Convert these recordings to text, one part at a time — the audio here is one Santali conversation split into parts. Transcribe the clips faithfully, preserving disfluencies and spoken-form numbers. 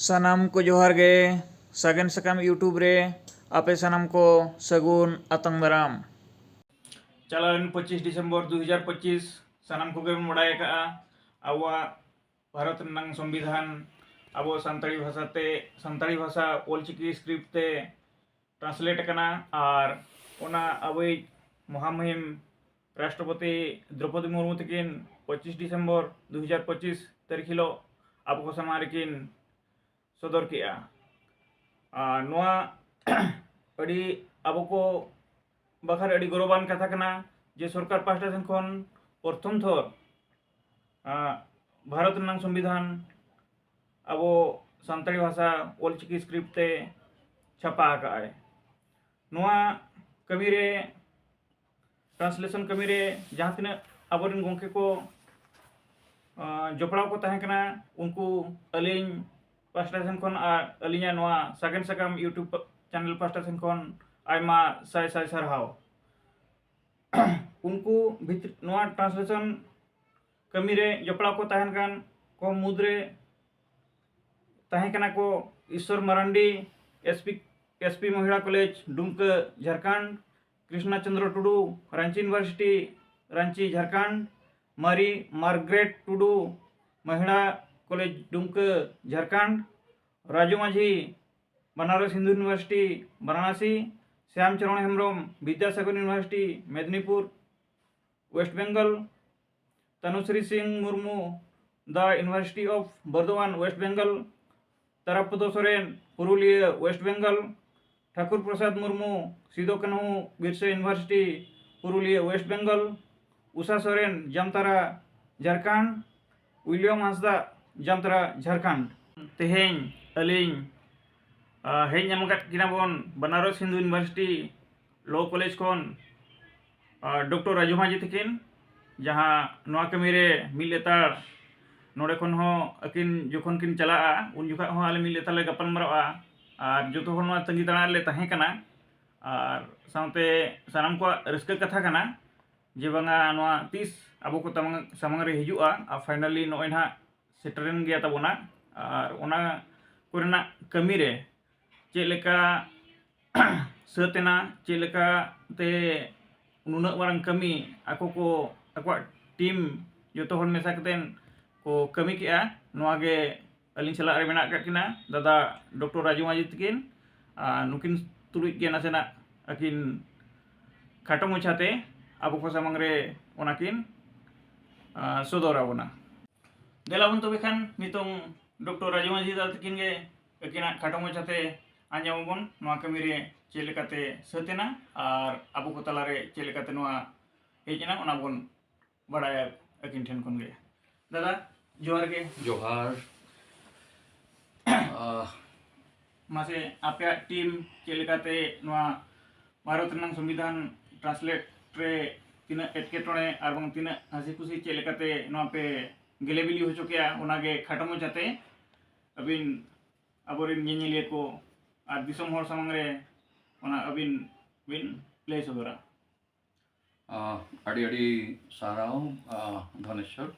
ᱥᱟᱱᱟᱢ ᱠᱚ ᱡᱚᱦᱟᱨ ᱜᱮ᱾ ᱥᱟᱜᱮᱱ ᱥᱟᱠᱟᱢ YouTube ᱨᱮ ᱟᱯᱮ ᱥᱟᱱᱟᱢ ᱠᱚ ᱥᱟᱹᱜᱩᱱ ᱟᱛᱟᱝ ᱫᱟᱨᱟᱢ᱾ ᱪᱟᱞᱟᱣᱮᱱ ᱯᱚᱸᱪᱤᱥ ᱰᱤᱥᱮᱢᱵᱚᱨ ᱫᱩ ᱦᱟᱡᱟᱨ ᱯᱚᱸᱪᱤᱥ ᱥᱟᱱᱟᱢ ᱠᱚᱜᱮ ᱵᱚᱱ ᱵᱟᱲᱟᱭ ᱟᱠᱟᱫᱼᱟ, ᱟᱵᱚᱣᱟᱜ ᱵᱷᱟᱨᱚᱛ ᱨᱮᱱᱟᱜ ᱥᱚᱝᱵᱤᱫᱷᱟᱱ ᱟᱵᱚ ᱥᱟᱱᱛᱟᱲᱤ ᱵᱷᱟᱥᱟ ᱛᱮ, ᱥᱟᱱᱛᱟᱲᱤ ᱵᱷᱟᱥᱟ ᱚᱞᱪᱤᱠᱤ script ᱛᱮ translate ᱟᱠᱟᱱᱟ᱾ ᱟᱨ ᱚᱱᱟ ᱟᱵᱚᱭᱤᱡ ᱢᱚᱦᱟᱢᱩᱦᱤᱢ ᱨᱟᱥᱴᱨᱚᱯᱚᱛᱤ ᱫᱨᱚᱯᱚᱫᱤ ᱢᱩᱨᱢᱩ ᱛᱟᱹᱠᱤᱱ ᱯᱚᱸᱪᱤᱥ ᱰᱤᱥᱮᱢᱵᱚᱨ ᱫᱩ ᱦᱟᱡᱟᱨ ᱯᱚᱸᱪᱤᱥ ᱛᱟᱹᱨᱤᱠᱷ ᱦᱤᱞᱳᱜ ᱟᱵᱚ ᱠᱚ ᱥᱟᱢᱟᱝ ᱨᱮᱠᱤᱱ ᱥᱚᱫᱚᱨ ᱠᱮᱜᱼᱟ᱾ ᱟᱨ ᱱᱚᱣᱟ ᱟᱹᱰᱤ ᱟᱵᱚ ᱠᱚ ᱵᱟᱠᱷᱨᱟ ᱟᱹᱰᱤ ᱜᱚᱨᱚᱵᱟᱱ ᱠᱟᱛᱷᱟ ᱠᱟᱱᱟ ᱡᱮ ᱥᱚᱨᱠᱟᱨ ᱯᱟᱦᱴᱟ ᱥᱮᱱ ᱠᱷᱚᱱ ᱯᱨᱚᱛᱷᱚᱢ ᱛᱷᱚᱨ, ᱟᱸ, ᱵᱷᱟᱨᱚᱛ ᱨᱮᱱᱟᱜ ᱥᱚᱝᱵᱤᱫᱷᱟᱱ ᱟᱵᱚ ᱥᱟᱱᱛᱟᱲᱤ ᱵᱷᱟᱥᱟ ᱚᱞᱪᱤᱠᱤ script ᱛᱮ ᱪᱷᱟᱯᱟ ᱟᱠᱟᱫᱼᱟᱭ᱾ ᱱᱚᱣᱟ ᱠᱟᱹᱢᱤᱨᱮ, translation ᱠᱟᱹᱢᱤᱨᱮ ᱡᱟᱦᱟᱸ ᱛᱤᱱᱟᱹᱜ ᱟᱵᱚᱨᱮᱱ ᱜᱚᱢᱠᱮ ᱠᱚ, ᱟᱸ, ᱡᱚᱯᱲᱟᱣ ᱠᱚ ᱛᱟᱦᱮᱸ ᱠᱟᱱᱟ, ᱩᱱᱠᱩ ᱟᱹᱞᱤᱧ ᱯᱟᱥᱴᱟ ᱥᱮᱱ ᱠᱷᱚᱱ ᱟᱨ ᱟᱹᱞᱤᱧᱟᱜ ᱱᱚᱣᱟ ᱥᱟᱜᱮᱱ ᱥᱟᱠᱟᱢ YouTube channel ᱯᱟᱥᱴᱟ ᱥᱮᱱ ᱠᱷᱚᱱ ᱟᱭᱢᱟ ᱥᱟᱭ ᱥᱟᱭ ᱥᱟᱨᱦᱟᱣ᱾ ᱩᱱᱠᱩ ᱵᱷᱤᱛᱨᱤ, ᱱᱚᱣᱟ translation ᱠᱟᱹᱢᱤᱨᱮ ᱡᱚᱯᱲᱟᱣ ᱠᱚ ᱛᱟᱦᱮᱱ ᱠᱟᱱ ᱠᱚ ᱢᱩᱫᱽᱨᱮ ᱛᱟᱦᱮᱸ ᱠᱟᱱᱟ ᱠᱚ ᱤᱥᱥᱚᱨ Marandi, SP, SP Mahila college, Dumka, Jharkhand, Krishna Chandra Tudu, Ranchi University, Ranchi, Jharkhand, Mary Margaret Tudu, Mahila college, Dumka, Jharkhand, Raju Majhi, Banaras Hindu University, Varanasi, Shyam Charan Hembrom, Vidyasagar University, Medinipur, West Bengal, Tanushree Singh Murmu, The University of Burdwan, West Bengal, Tarapada Soren, Purulia, West Bengal, Thakur Prasad Murmu, Sidhu Kanhu Birsa University, Purulia, West Bengal, Usha Soren, Jamtara, Jharkhand, William Hansda, ᱡᱟᱢᱛᱟᱨᱟ, Jharkhand. ᱛᱮᱦᱮᱧ ᱟᱹᱞᱤᱧ, ᱟ, ᱦᱮᱡ ᱧᱟᱢ ᱟᱠᱟᱫ ᱠᱤᱱᱟ ᱵᱚᱱ ᱵᱟᱱᱟᱨᱚᱥ ᱦᱤᱱᱫᱩ University Law College ᱠᱷᱚᱱ, ᱟ, ᱰᱚᱠᱴᱚᱨ ᱨᱟᱡᱩ ᱢᱟᱹᱡᱷᱤ ᱛᱟᱹᱠᱤᱱ, ᱡᱟᱦᱟᱸ ᱱᱚᱣᱟ ᱠᱟᱹᱢᱤᱨᱮ ᱢᱤᱫ ᱞᱮᱛᱟᱲ ᱱᱚᱰᱮ ᱠᱷᱚᱱ ᱦᱚᱸ ᱟᱹᱠᱤᱱ ᱡᱚᱠᱷᱚᱱ ᱠᱤᱱ ᱪᱟᱞᱟᱜᱼᱟ, ᱩᱱ ᱡᱚᱠᱷᱚᱱ ᱦᱚᱸ ᱟᱞᱮ ᱢᱤᱫ ᱞᱮᱛᱟᱲ ᱞᱮ ᱜᱟᱯᱟᱞ ᱢᱟᱨᱟᱜᱼᱟ᱾ ᱟᱨ ᱡᱚᱛᱚ ᱦᱚᱲ ᱱᱚᱣᱟ ᱛᱟᱺᱜᱤ ᱛᱟᱲᱟᱜ ᱨᱮᱞᱮ ᱛᱟᱦᱮᱸ ᱠᱟᱱᱟ᱾ ᱟᱨ ᱥᱟᱶᱛᱮ ᱥᱟᱱᱟᱢ ᱠᱚᱣᱟᱜ ᱨᱟᱹᱥᱠᱟᱹ ᱠᱟᱛᱷᱟ ᱠᱟᱱᱟ ᱡᱮ ᱵᱟᱝᱟ ᱱᱚᱣᱟ ᱛᱤᱥ ᱟᱵᱚ ᱠᱚ ᱛᱟᱢᱟᱝ-, ᱥᱟᱢᱟᱝ ᱨᱮ ᱦᱤᱡᱩᱜᱼᱟ᱾ ᱟᱨ finally ᱱᱚᱜᱼᱚᱭ ᱱᱟᱦᱟᱜ ᱥᱮᱴᱮᱨᱮᱱ ᱜᱮᱭᱟ ᱛᱟᱵᱚᱱᱟ᱾ ᱟᱨ ᱚᱱᱟ ᱠᱚᱨᱮᱱᱟᱜ ᱠᱟᱹᱢᱤ ᱨᱮ ᱪᱮᱫ ᱞᱮᱠᱟ ᱥᱟᱹᱛ ᱮᱱᱟ, ᱪᱮᱫ ᱞᱮᱠᱟᱛᱮ ᱱᱩᱱᱟᱹᱜ ᱢᱟᱨᱟᱝ ᱠᱟᱹᱢᱤ ᱟᱠᱚ ᱠᱚ, ᱟᱠᱚᱣᱟᱜ ᱴᱤᱢ ᱡᱚᱛᱚ ᱦᱚᱲ ᱢᱮᱥᱟ ᱠᱟᱛᱮᱫ ᱠᱚ ᱠᱟᱹᱢᱤ ᱠᱮᱜᱼᱟ᱾ ᱱᱚᱣᱟ ᱜᱮ ᱟᱹᱞᱤᱧ ᱥᱟᱞᱟᱜ ᱨᱮ ᱢᱮᱱᱟᱜ ᱟᱠᱟᱫ ᱠᱤᱱᱟ ᱫᱟᱫᱟ ᱰᱚᱠᱴᱚᱨ ᱨᱟᱡᱩ ᱢᱟᱹᱡᱷᱤ ᱛᱟᱹᱠᱤᱱ᱾ ᱟᱨ ᱱᱩᱠᱤᱱ ᱛᱩᱞᱩᱡ ᱜᱮ ᱱᱟᱥᱮᱱᱟᱜ ᱟᱹᱠᱤᱱ ᱠᱷᱟᱴᱚ ᱢᱟᱪᱷᱟᱛᱮ ᱟᱵᱚ ᱠᱚ ᱥᱟᱢᱟᱝ ᱨᱮ ᱚᱱᱟ ᱠᱤᱱ, ᱟᱨ, ᱥᱚᱫᱚᱨ ᱟᱵᱚᱱᱟ᱾ ᱫᱮᱞᱟ ᱵᱚᱱ ᱛᱚᱵᱮ ᱠᱷᱟᱱ ᱱᱤᱛᱚᱝ ᱰᱚᱠᱴᱚᱨ ᱨᱟᱡᱩ ᱢᱟᱹᱡᱷᱤ ᱫᱟᱫᱟ ᱛᱟᱹᱠᱤᱱ ᱜᱮ ᱟᱹᱠᱤᱱᱟᱜ ᱠᱷᱟᱴᱚ ᱢᱟᱪᱷᱟᱛᱮ ᱟᱸᱡᱚᱢ ᱟᱵᱚᱱ, ᱱᱚᱣᱟ ᱠᱟᱹᱢᱤ ᱨᱮ ᱪᱮᱫ ᱞᱮᱠᱟᱛᱮ ᱥᱟᱹᱛ ᱮᱱᱟ ᱟᱨ ᱟᱵᱚ ᱠᱚ ᱛᱟᱞᱟᱨᱮ ᱪᱮᱫ ᱞᱮᱠᱟᱛᱮ ᱱᱚᱣᱟ ᱦᱮᱡ ᱮᱱᱟ, ᱚᱱᱟ ᱵᱚᱱ ᱵᱟᱲᱟᱭᱟ ᱟᱹᱠᱤᱱ ᱴᱷᱮᱱ ᱠᱷᱚᱱ ᱜᱮ᱾ ᱫᱟᱫᱟ, ᱡᱚᱦᱟᱨ ᱜᱮ᱾ ᱡᱚᱦᱟᱨ᱾ ᱟᱦ, ᱢᱟᱥᱮ, ᱟᱯᱮᱭᱟᱜ ᱴᱤᱢ ᱪᱮᱫ ᱞᱮᱠᱟᱛᱮ ᱱᱚᱣᱟ ᱵᱷᱟᱨᱚᱛ ᱨᱮᱱᱟᱜ ᱥᱚᱝᱵᱤᱫᱷᱟᱱ ᱴᱨᱟᱱᱥᱞᱮᱴ ᱨᱮ ᱛᱤᱱᱟᱹᱜ ᱮᱴᱠᱮᱴᱚᱬᱮ ᱟᱨ ᱵᱟᱝ ᱛᱤᱱᱟᱹᱜ ᱦᱟᱹᱥᱤ ᱠᱩᱥᱤ ᱪᱮᱫ ᱞᱮᱠᱟᱛᱮ ᱱᱚᱣᱟ ᱯᱮ ᱜᱮᱞᱮ ᱵᱤᱞᱤ ᱦᱚᱪᱚ ᱠᱮᱜᱼᱟ, ᱚᱱᱟᱜᱮ ᱠᱷᱟᱴᱚ ᱢᱟᱪᱷᱟᱛᱮ ᱟᱹᱵᱤᱱ ᱟᱵᱚᱨᱮᱱ ᱧᱮᱧᱮᱞᱤᱭᱟᱹ ᱠᱚ ᱟᱨ ᱫᱤᱥᱚᱢ ᱦᱚᱲ ᱥᱟᱢᱟᱝ ᱨᱮ ᱚᱱᱟ ᱟᱹᱵᱤᱱ ᱵᱤᱱ ᱞᱟᱹᱭ ᱥᱚᱫᱚᱨᱟ᱾ ᱟᱦ, ᱟᱹᱰᱤ ᱟᱹᱰᱤ ᱥᱟᱨᱦᱟᱣ, ᱟᱦ, ᱫᱷᱚᱱᱮᱥᱣᱚᱨ᱾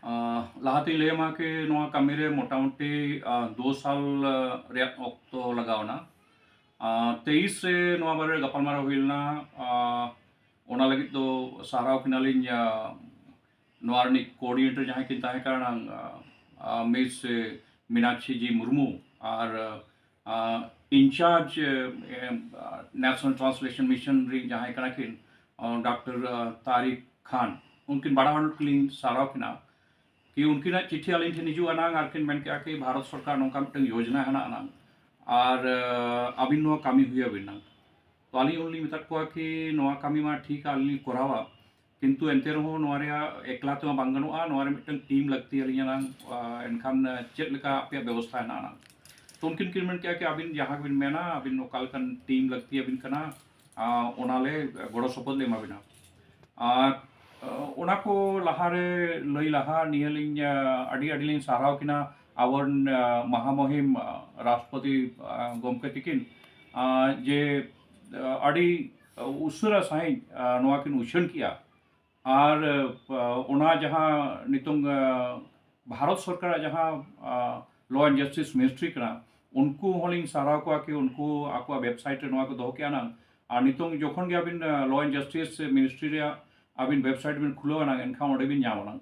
ᱟᱦ, ᱞᱟᱦᱟᱛᱮᱧ ᱞᱟᱹᱭ ᱟᱢᱟ ᱠᱤ ᱱᱚᱣᱟ ᱠᱟᱹᱢᱤ ᱨᱮ ᱢᱚᱴᱟᱢᱩᱴᱤ, ᱟᱦ, ᱫᱩ ᱥᱟᱞ, ᱟᱦ, ᱨᱮᱭᱟᱜ ᱚᱠᱛᱚ ᱞᱟᱜᱟᱣ ᱮᱱᱟ᱾ ᱟᱦ, ᱛᱮᱭᱤᱥ ᱨᱮ ᱱᱚᱣᱟ ᱵᱟᱨᱮ ᱨᱮ ᱜᱟᱯᱟᱞᱢᱟᱨᱟᱣ ᱦᱩᱭ ᱞᱮᱱᱟ᱾ ᱟᱦ, ᱚᱱᱟ ᱞᱟᱹᱜᱤᱫ ᱫᱚ ᱥᱟᱨᱦᱟᱣ ᱠᱤᱱᱟᱞᱤᱧ, ᱟᱦ, ᱱᱚᱣᱟ ᱨᱤᱱᱤᱡ ᱠᱳᱚᱨᱰᱤᱱᱮᱴᱚᱨ ᱡᱟᱦᱟᱸᱭ ᱠᱤᱱ ᱛᱟᱦᱮᱸ ᱠᱟᱱᱟ, ᱟᱦ, ᱟᱦ, ᱢᱤᱥ ᱢᱤᱱᱟᱠᱥᱤ ᱡᱤ ᱢᱩᱨᱢᱩ ᱟᱨ, ᱟᱦ, ᱤᱱᱪᱟᱨᱡᱽ, ᱟᱦ, ᱱᱮᱥᱚᱱᱟᱞ ᱴᱨᱟᱱᱥᱞᱮᱥᱚᱱ ᱢᱤᱥᱚᱱ ᱨᱤᱱ ᱡᱟᱦᱟᱸᱭ ᱠᱟᱱᱟ ᱠᱤᱱ, ᱟᱦ, ᱰᱟᱠᱛᱟᱨ, ᱟᱦ, ᱛᱟᱨᱤᱠ ᱠᱷᱟᱱ, ᱩᱱᱠᱤᱱ ᱵᱟᱱᱟ ᱦᱚᱲ ᱠᱤᱱ ᱥᱟᱨᱦᱟᱣ ᱠᱤᱱᱟ ᱠᱤ ᱩᱱᱠᱤᱱᱟᱜ ᱪᱤᱴᱷᱤ ᱟᱹᱞᱤᱧ ᱴᱷᱮᱱ ᱦᱤᱡᱩᱜ ᱟᱱᱟᱝ ᱟᱨ ᱠᱤᱱ ᱢᱮᱱ ᱠᱮᱜᱼᱟ ᱠᱤ ᱵᱷᱟᱨᱚᱛ ᱥᱚᱨᱠᱟᱨ ᱱᱚᱝᱠᱟ ᱢᱤᱫᱴᱟᱝ ᱭᱳᱡᱽᱱᱟ ᱦᱮᱱᱟᱜ ᱟᱱᱟᱝ ᱟᱨ, ᱟᱦ, ᱟᱹᱵᱤᱱ ᱱᱚᱣᱟ ᱠᱟᱹᱢᱤ ᱦᱩᱭ ᱟᱹᱵᱤᱱᱟ᱾ ᱛᱚ ᱟᱹᱞᱤᱧ ᱩᱱᱞᱤᱧ ᱢᱮᱛᱟᱫ ᱠᱚᱣᱟ ᱠᱤ ᱱᱚᱣᱟ ᱠᱟᱹᱢᱤ ᱢᱟ ᱴᱷᱤᱠ ᱟᱹᱞᱤᱧ ᱞᱤᱧ ᱠᱚᱨᱟᱣᱟ, ᱠᱤᱱᱛᱩ ᱮᱱᱛᱮ ᱨᱮᱦᱚᱸ ᱱᱚᱣᱟ ᱨᱮᱭᱟᱜ ᱮᱠᱞᱟ ᱛᱮᱢᱟ ᱵᱟᱝ ᱜᱟᱱᱚᱜᱼᱟ, ᱱᱚᱣᱟ ᱨᱮ ᱢᱤᱫᱴᱟᱝ ᱴᱤᱢ ᱞᱟᱹᱠᱛᱤ ᱟᱹᱞᱤᱧᱟ ᱱᱟᱝ, ᱟᱦ, ᱮᱱᱠᱷᱟᱱ, ᱟᱦ, ᱪᱮᱫ ᱞᱮᱠᱟ ᱟᱯᱮᱭᱟᱜ ᱵᱮᱵᱚᱥᱛᱷᱟ ᱦᱮᱱᱟᱜᱼᱟ ᱱᱟᱝ᱾ ᱛᱚ ᱩᱱᱠᱤᱱ ᱠᱤᱱ ᱢᱮᱱ ᱠᱮᱜᱼᱟ ᱠᱤ ᱟᱹᱵᱤᱱ ᱡᱟᱦᱟᱸ ᱜᱮᱵᱤᱱ ᱢᱮᱱᱟ, ᱟᱹᱵᱤᱱ ᱚᱠᱟ ᱞᱮᱠᱟᱱ ᱴᱤᱢ ᱞᱟᱹᱠᱛᱤ ᱟᱹᱵᱤᱱ ᱠᱟᱱᱟ, ᱟᱦ, ᱚᱱᱟ ᱞᱮ ᱜᱚᱲᱚ ᱥᱚᱯᱚᱦᱚᱫ ᱞᱮ ᱮᱢᱟ ᱵᱤᱱᱟ᱾ ᱟᱨ, ᱟᱦ, ᱚᱱᱟ ᱠᱚ ᱞᱟᱦᱟᱨᱮ ᱞᱟᱹᱭ ᱞᱟᱦᱟ ᱱᱤᱭᱟᱹ ᱞᱤᱧ, ᱟᱦ, ᱟᱹᱰᱤ ᱟᱹᱰᱤ ᱞᱤᱧ ᱥᱟᱨᱦᱟᱣ ᱠᱤᱱᱟ ᱟᱵᱚᱨᱮᱱ, ᱟᱦ, ᱢᱟᱦᱟᱢᱚᱦᱤᱢ, ᱟᱦ, ᱨᱟᱥᱴᱨᱚᱯᱚᱛᱤ, ᱟᱦ, ᱜᱚᱢᱠᱮ ᱛᱤᱠᱤᱱ, ᱟᱦ, ᱡᱮ, ᱟᱦ, ᱟᱹᱰᱤ, ᱟᱦ, ᱩᱥᱟᱹᱨᱟ ᱥᱟᱺᱦᱤᱡ, ᱟᱦ, ᱱᱚᱣᱟ ᱠᱤᱱ ᱩᱪᱷᱟᱹᱱ ᱠᱮᱜᱼᱟ᱾ ᱟᱨ, ᱟᱦ, ᱚᱱᱟ ᱡᱟᱦᱟᱸ ᱱᱤᱛᱚᱝ, ᱟᱦ, ᱵᱷᱟᱨᱚᱛ ᱥᱚᱨᱠᱟᱨᱟᱜ ᱡᱟᱦᱟᱸ, ᱟᱦ, Law and Justice Ministry ᱠᱟᱱᱟ, ᱩᱱᱠᱩ ᱦᱚᱸᱞᱤᱧ ᱥᱟᱨᱦᱟᱣ ᱠᱚᱣᱟ ᱠᱤ ᱩᱱᱠᱩ ᱟᱠᱚᱣᱟᱜ ᱣᱮᱵᱥᱟᱭᱤᱴ ᱨᱮ ᱱᱚᱣᱟ ᱠᱚ ᱫᱚᱦᱚ ᱠᱮᱜᱼᱟ ᱱᱟᱝ᱾ ᱟᱨ ᱱᱤᱛᱚᱝ ᱡᱚᱠᱷᱚᱱ ᱜᱮ ᱟᱹᱵᱤᱱ ᱞᱚ ᱮᱱᱰ ᱡᱟᱥᱴᱤᱥ ᱢᱤᱱᱤᱥᱴᱨᱤ ᱨᱮᱭᱟᱜ ᱟᱹᱵᱤᱱ ᱣᱮᱵᱥᱟᱭᱤᱴ ᱵᱤᱱ ᱠᱷᱩᱞᱟᱹᱣ ᱟᱱᱟᱝ, ᱮᱱᱠᱷᱟᱱ ᱚᱸᱰᱮ ᱵᱤᱱ ᱧᱟᱢ ᱟᱱᱟᱝ᱾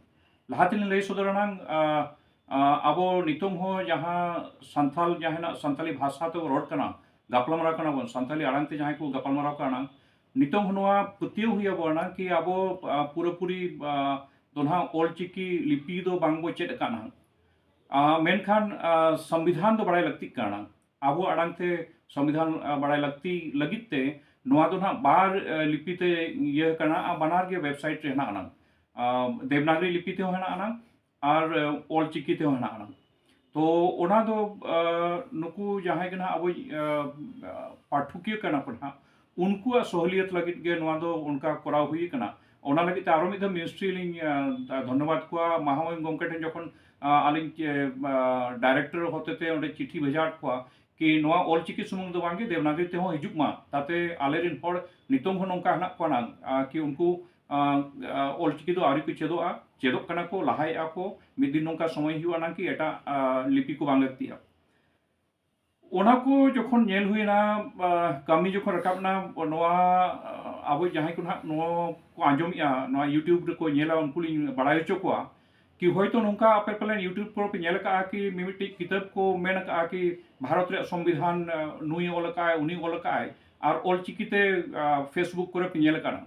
ᱞᱟᱦᱟ ᱛᱮᱞᱤᱧ ᱞᱟᱹᱭ ᱥᱚᱫᱚᱨ ᱟᱱᱟᱝ, ᱟ, ᱟ, ᱟᱵᱚ ᱱᱤᱛᱚᱝ ᱦᱚᱸ ᱡᱟᱦᱟᱸ ᱥᱟᱱᱛᱟᱞ, ᱡᱟᱦᱟᱸ ᱦᱮᱱᱟᱜ ᱥᱟᱱᱛᱟᱞᱤ ᱵᱷᱟᱥᱟ ᱛᱮᱵᱚ ᱨᱚᱲ ᱠᱟᱱᱟ, ᱜᱟᱯᱟᱞᱢᱟᱨᱟᱣ ᱠᱟᱱᱟ ᱵᱚᱱ, ᱥᱟᱱᱛᱟᱞᱤ ᱟᱲᱟᱝ ᱛᱮ ᱡᱟᱦᱟᱸᱭ ᱠᱚ ᱜᱟᱯᱟᱞᱢᱟᱨᱟᱣ ᱠᱟᱱᱟ, ᱱᱤᱛᱚᱝ ᱦᱚᱸ ᱱᱚᱣᱟ ᱯᱟᱹᱛᱭᱟᱹᱣ ᱦᱩᱭ ᱟᱵᱚᱱᱟ ᱠᱤ ᱟᱵᱚ, ᱟ, ᱯᱩᱨᱟᱹᱯᱩᱨᱤ, ᱟ, ᱫᱚ ᱱᱟᱦᱟᱜ ᱚᱞ ᱪᱤᱠᱤ ᱞᱤᱯᱤ ᱫᱚ ᱵᱟᱝ ᱵᱚ ᱪᱮᱫ ᱟᱠᱟᱫ ᱱᱟᱦᱟᱜ᱾ ᱟ, ᱢᱮᱱᱠᱷᱟᱱ, ᱟ, ᱥᱚᱝᱵᱤᱫᱷᱟᱱ ᱫᱚ ᱵᱟᱲᱟᱭ ᱞᱟᱹᱠᱛᱤᱜ ᱠᱟᱱᱟ᱾ ᱟᱵᱚ ᱟᱲᱟᱝ ᱛᱮ ᱥᱚᱝᱵᱤᱫᱷᱟᱱ, ᱟ, ᱵᱟᱲᱟᱭ ᱞᱟᱹᱠᱛᱤ ᱞᱟᱹᱜᱤᱫ ᱛᱮ ᱱᱚᱣᱟ ᱫᱚ ᱱᱟᱦᱟᱜ ᱵᱟᱨ, ᱟ, ᱞᱤᱯᱤ ᱛᱮ ᱤᱭᱟᱹ ᱠᱟᱱᱟ, ᱟᱨ ᱵᱟᱱᱟᱨ ᱜᱮ ᱣᱮᱵᱥᱟᱭᱤᱴ ᱨᱮ ᱦᱮᱱᱟᱜ ᱟᱱᱟᱝ᱾ ᱟ, ᱫᱮᱵᱽᱱᱟᱜᱽᱨᱤ ᱞᱤᱯᱤ ᱛᱮᱦᱚᱸ ᱦᱮᱱᱟᱜ ᱟᱱᱟᱝ, ᱟᱨ, ᱟ, ᱚᱞ ᱪᱤᱠᱤ ᱛᱮᱦᱚᱸ ᱦᱮᱱᱟᱜ ᱟᱱᱟᱝ᱾ ᱛᱚ ᱚᱱᱟ ᱫᱚ, ᱟ, ᱱᱩᱠᱩ ᱡᱟᱦᱟᱸᱭ ᱜᱮ ᱱᱟᱦᱟᱜ ᱟᱵᱚ, ᱟ, ᱟ, ᱯᱟᱴᱷᱚᱠᱤᱭᱟᱹ ᱠᱟᱱᱟ ᱠᱚ ᱱᱟᱦᱟᱜ, ᱩᱱᱠᱩᱣᱟᱜ ᱥᱚᱦᱞᱤᱭᱟᱛ ᱞᱟᱹᱜᱤᱫ ᱜᱮ ᱱᱚᱣᱟ ᱫᱚ ᱚᱱᱠᱟ ᱠᱚᱨᱟᱣ ᱦᱩᱭ ᱟᱠᱟᱱᱟ᱾ ᱚᱱᱟ ᱞᱟᱹᱜᱤᱫ ᱛᱮ ᱟᱨᱚ ᱢᱤᱫ ᱫᱷᱟᱣ ᱢᱤᱱᱤᱥᱴᱨᱤ ᱞᱤᱧ, ᱟ, ᱫᱷᱚᱱᱱᱚᱵᱟᱫ ᱠᱚᱣᱟ᱾ ᱢᱟᱦᱟᱢᱚᱦᱤᱢ ᱜᱚᱢᱠᱮ ᱴᱷᱮᱱ ᱡᱚᱠᱷᱚᱱ, ᱟ, ᱟᱹᱞᱤᱧ, ᱮ, ᱟ, ᱰᱟᱭᱨᱮᱠᱴᱚᱨ ᱦᱚᱛᱮᱛᱮ ᱚᱸᱰᱮ ᱪᱤᱴᱷᱤ ᱵᱷᱮᱡᱟ ᱟᱫ ᱠᱚᱣᱟ ᱠᱤ ᱱᱚᱣᱟ ᱚᱞ ᱪᱤᱠᱤ ᱥᱩᱢᱩᱝ ᱫᱚ ᱵᱟᱝᱜᱮ, ᱫᱮᱵᱽᱱᱟᱜᱽᱨᱤ ᱛᱮᱦᱚᱸ ᱦᱤᱡᱩᱜ ᱢᱟ, ᱛᱟᱛᱮ ᱟᱞᱮᱨᱮᱱ ᱦᱚᱲ ᱱᱤᱛᱚᱝ ᱦᱚᱸ ᱱᱚᱝᱠᱟ ᱦᱮᱱᱟᱜ ᱠᱚᱣᱟ ᱱᱟᱝ, ᱟ, ᱠᱤ ᱩᱱᱠᱩ, ᱟ, ᱟ, ᱚᱞ ᱪᱤᱠᱤ ᱫᱚ ᱟᱹᱣᱨᱤ ᱠᱚ ᱪᱮᱫᱚᱜᱼᱟ, ᱪᱮᱫᱚᱜ ᱠᱟᱱᱟ ᱠᱚ, ᱞᱟᱦᱟᱭᱮᱫᱼᱟ ᱠᱚ, ᱢᱤᱫ ᱫᱤᱱ ᱱᱚᱝᱠᱟ ᱥᱚᱢᱚᱭ ᱦᱤᱡᱩᱜᱼᱟ ᱱᱟᱝ ᱠᱤ ᱮᱴᱟᱜ, ᱟ, ᱞᱤᱯᱤ ᱠᱚ ᱵᱟᱝ ᱞᱟᱹᱠᱛᱤᱜᱼᱟ᱾ ᱚᱱᱟ ᱠᱚ ᱡᱚᱠᱷᱚᱱ ᱧᱮᱞ ᱦᱩᱭᱱᱟ, ᱟ, ᱠᱟᱹᱢᱤ ᱡᱚᱠᱷᱚᱱ ᱨᱟᱠᱟᱵ ᱮᱱᱟ, ᱱᱚᱣᱟ, ᱟ, ᱟᱵᱚ ᱡᱟᱦᱟᱸᱭ ᱠᱚ ᱱᱟᱦᱟᱜ ᱱᱚᱣᱟ ᱠᱚ ᱟᱸᱡᱚᱢᱮᱜᱼᱟ, ᱱᱚᱣᱟ YouTube ᱨᱮᱠᱚ ᱧᱮᱞᱟ, ᱩᱱᱠᱩ ᱞᱤᱧ ᱵᱟᱲᱟᱭ ᱦᱚᱪᱚ ᱠᱚᱣᱟ ᱠᱤ ᱦᱚᱭᱛᱳ ᱱᱚᱝᱠᱟ ᱟᱯᱮ ᱯᱟᱞᱮᱱ YouTube ᱠᱚᱨᱮ ᱯᱮ ᱧᱮᱞ ᱟᱠᱟᱫᱼᱟ ᱠᱤ ᱢᱤᱢᱤᱫᱴᱤᱡ ᱠᱤᱛᱟᱹᱵ ᱠᱚ ᱢᱮᱱ ᱟᱠᱟᱫᱼᱟ ᱠᱤ ᱵᱷᱟᱨᱚᱛ ᱨᱮᱭᱟᱜ ᱥᱚᱝᱵᱤᱫᱷᱟᱱ, ᱟ, ᱱᱩᱭ ᱚᱞ ᱟᱠᱟᱫᱼᱟᱭ, ᱩᱱᱤ ᱚᱞ ᱟᱠᱟᱫᱼᱟᱭ, ᱟᱨ ᱚᱞ ᱪᱤᱠᱤᱛᱮ, ᱟ, Facebook ᱠᱚᱨᱮ ᱯᱮ ᱧᱮᱞ ᱟᱠᱟᱫᱼᱟ᱾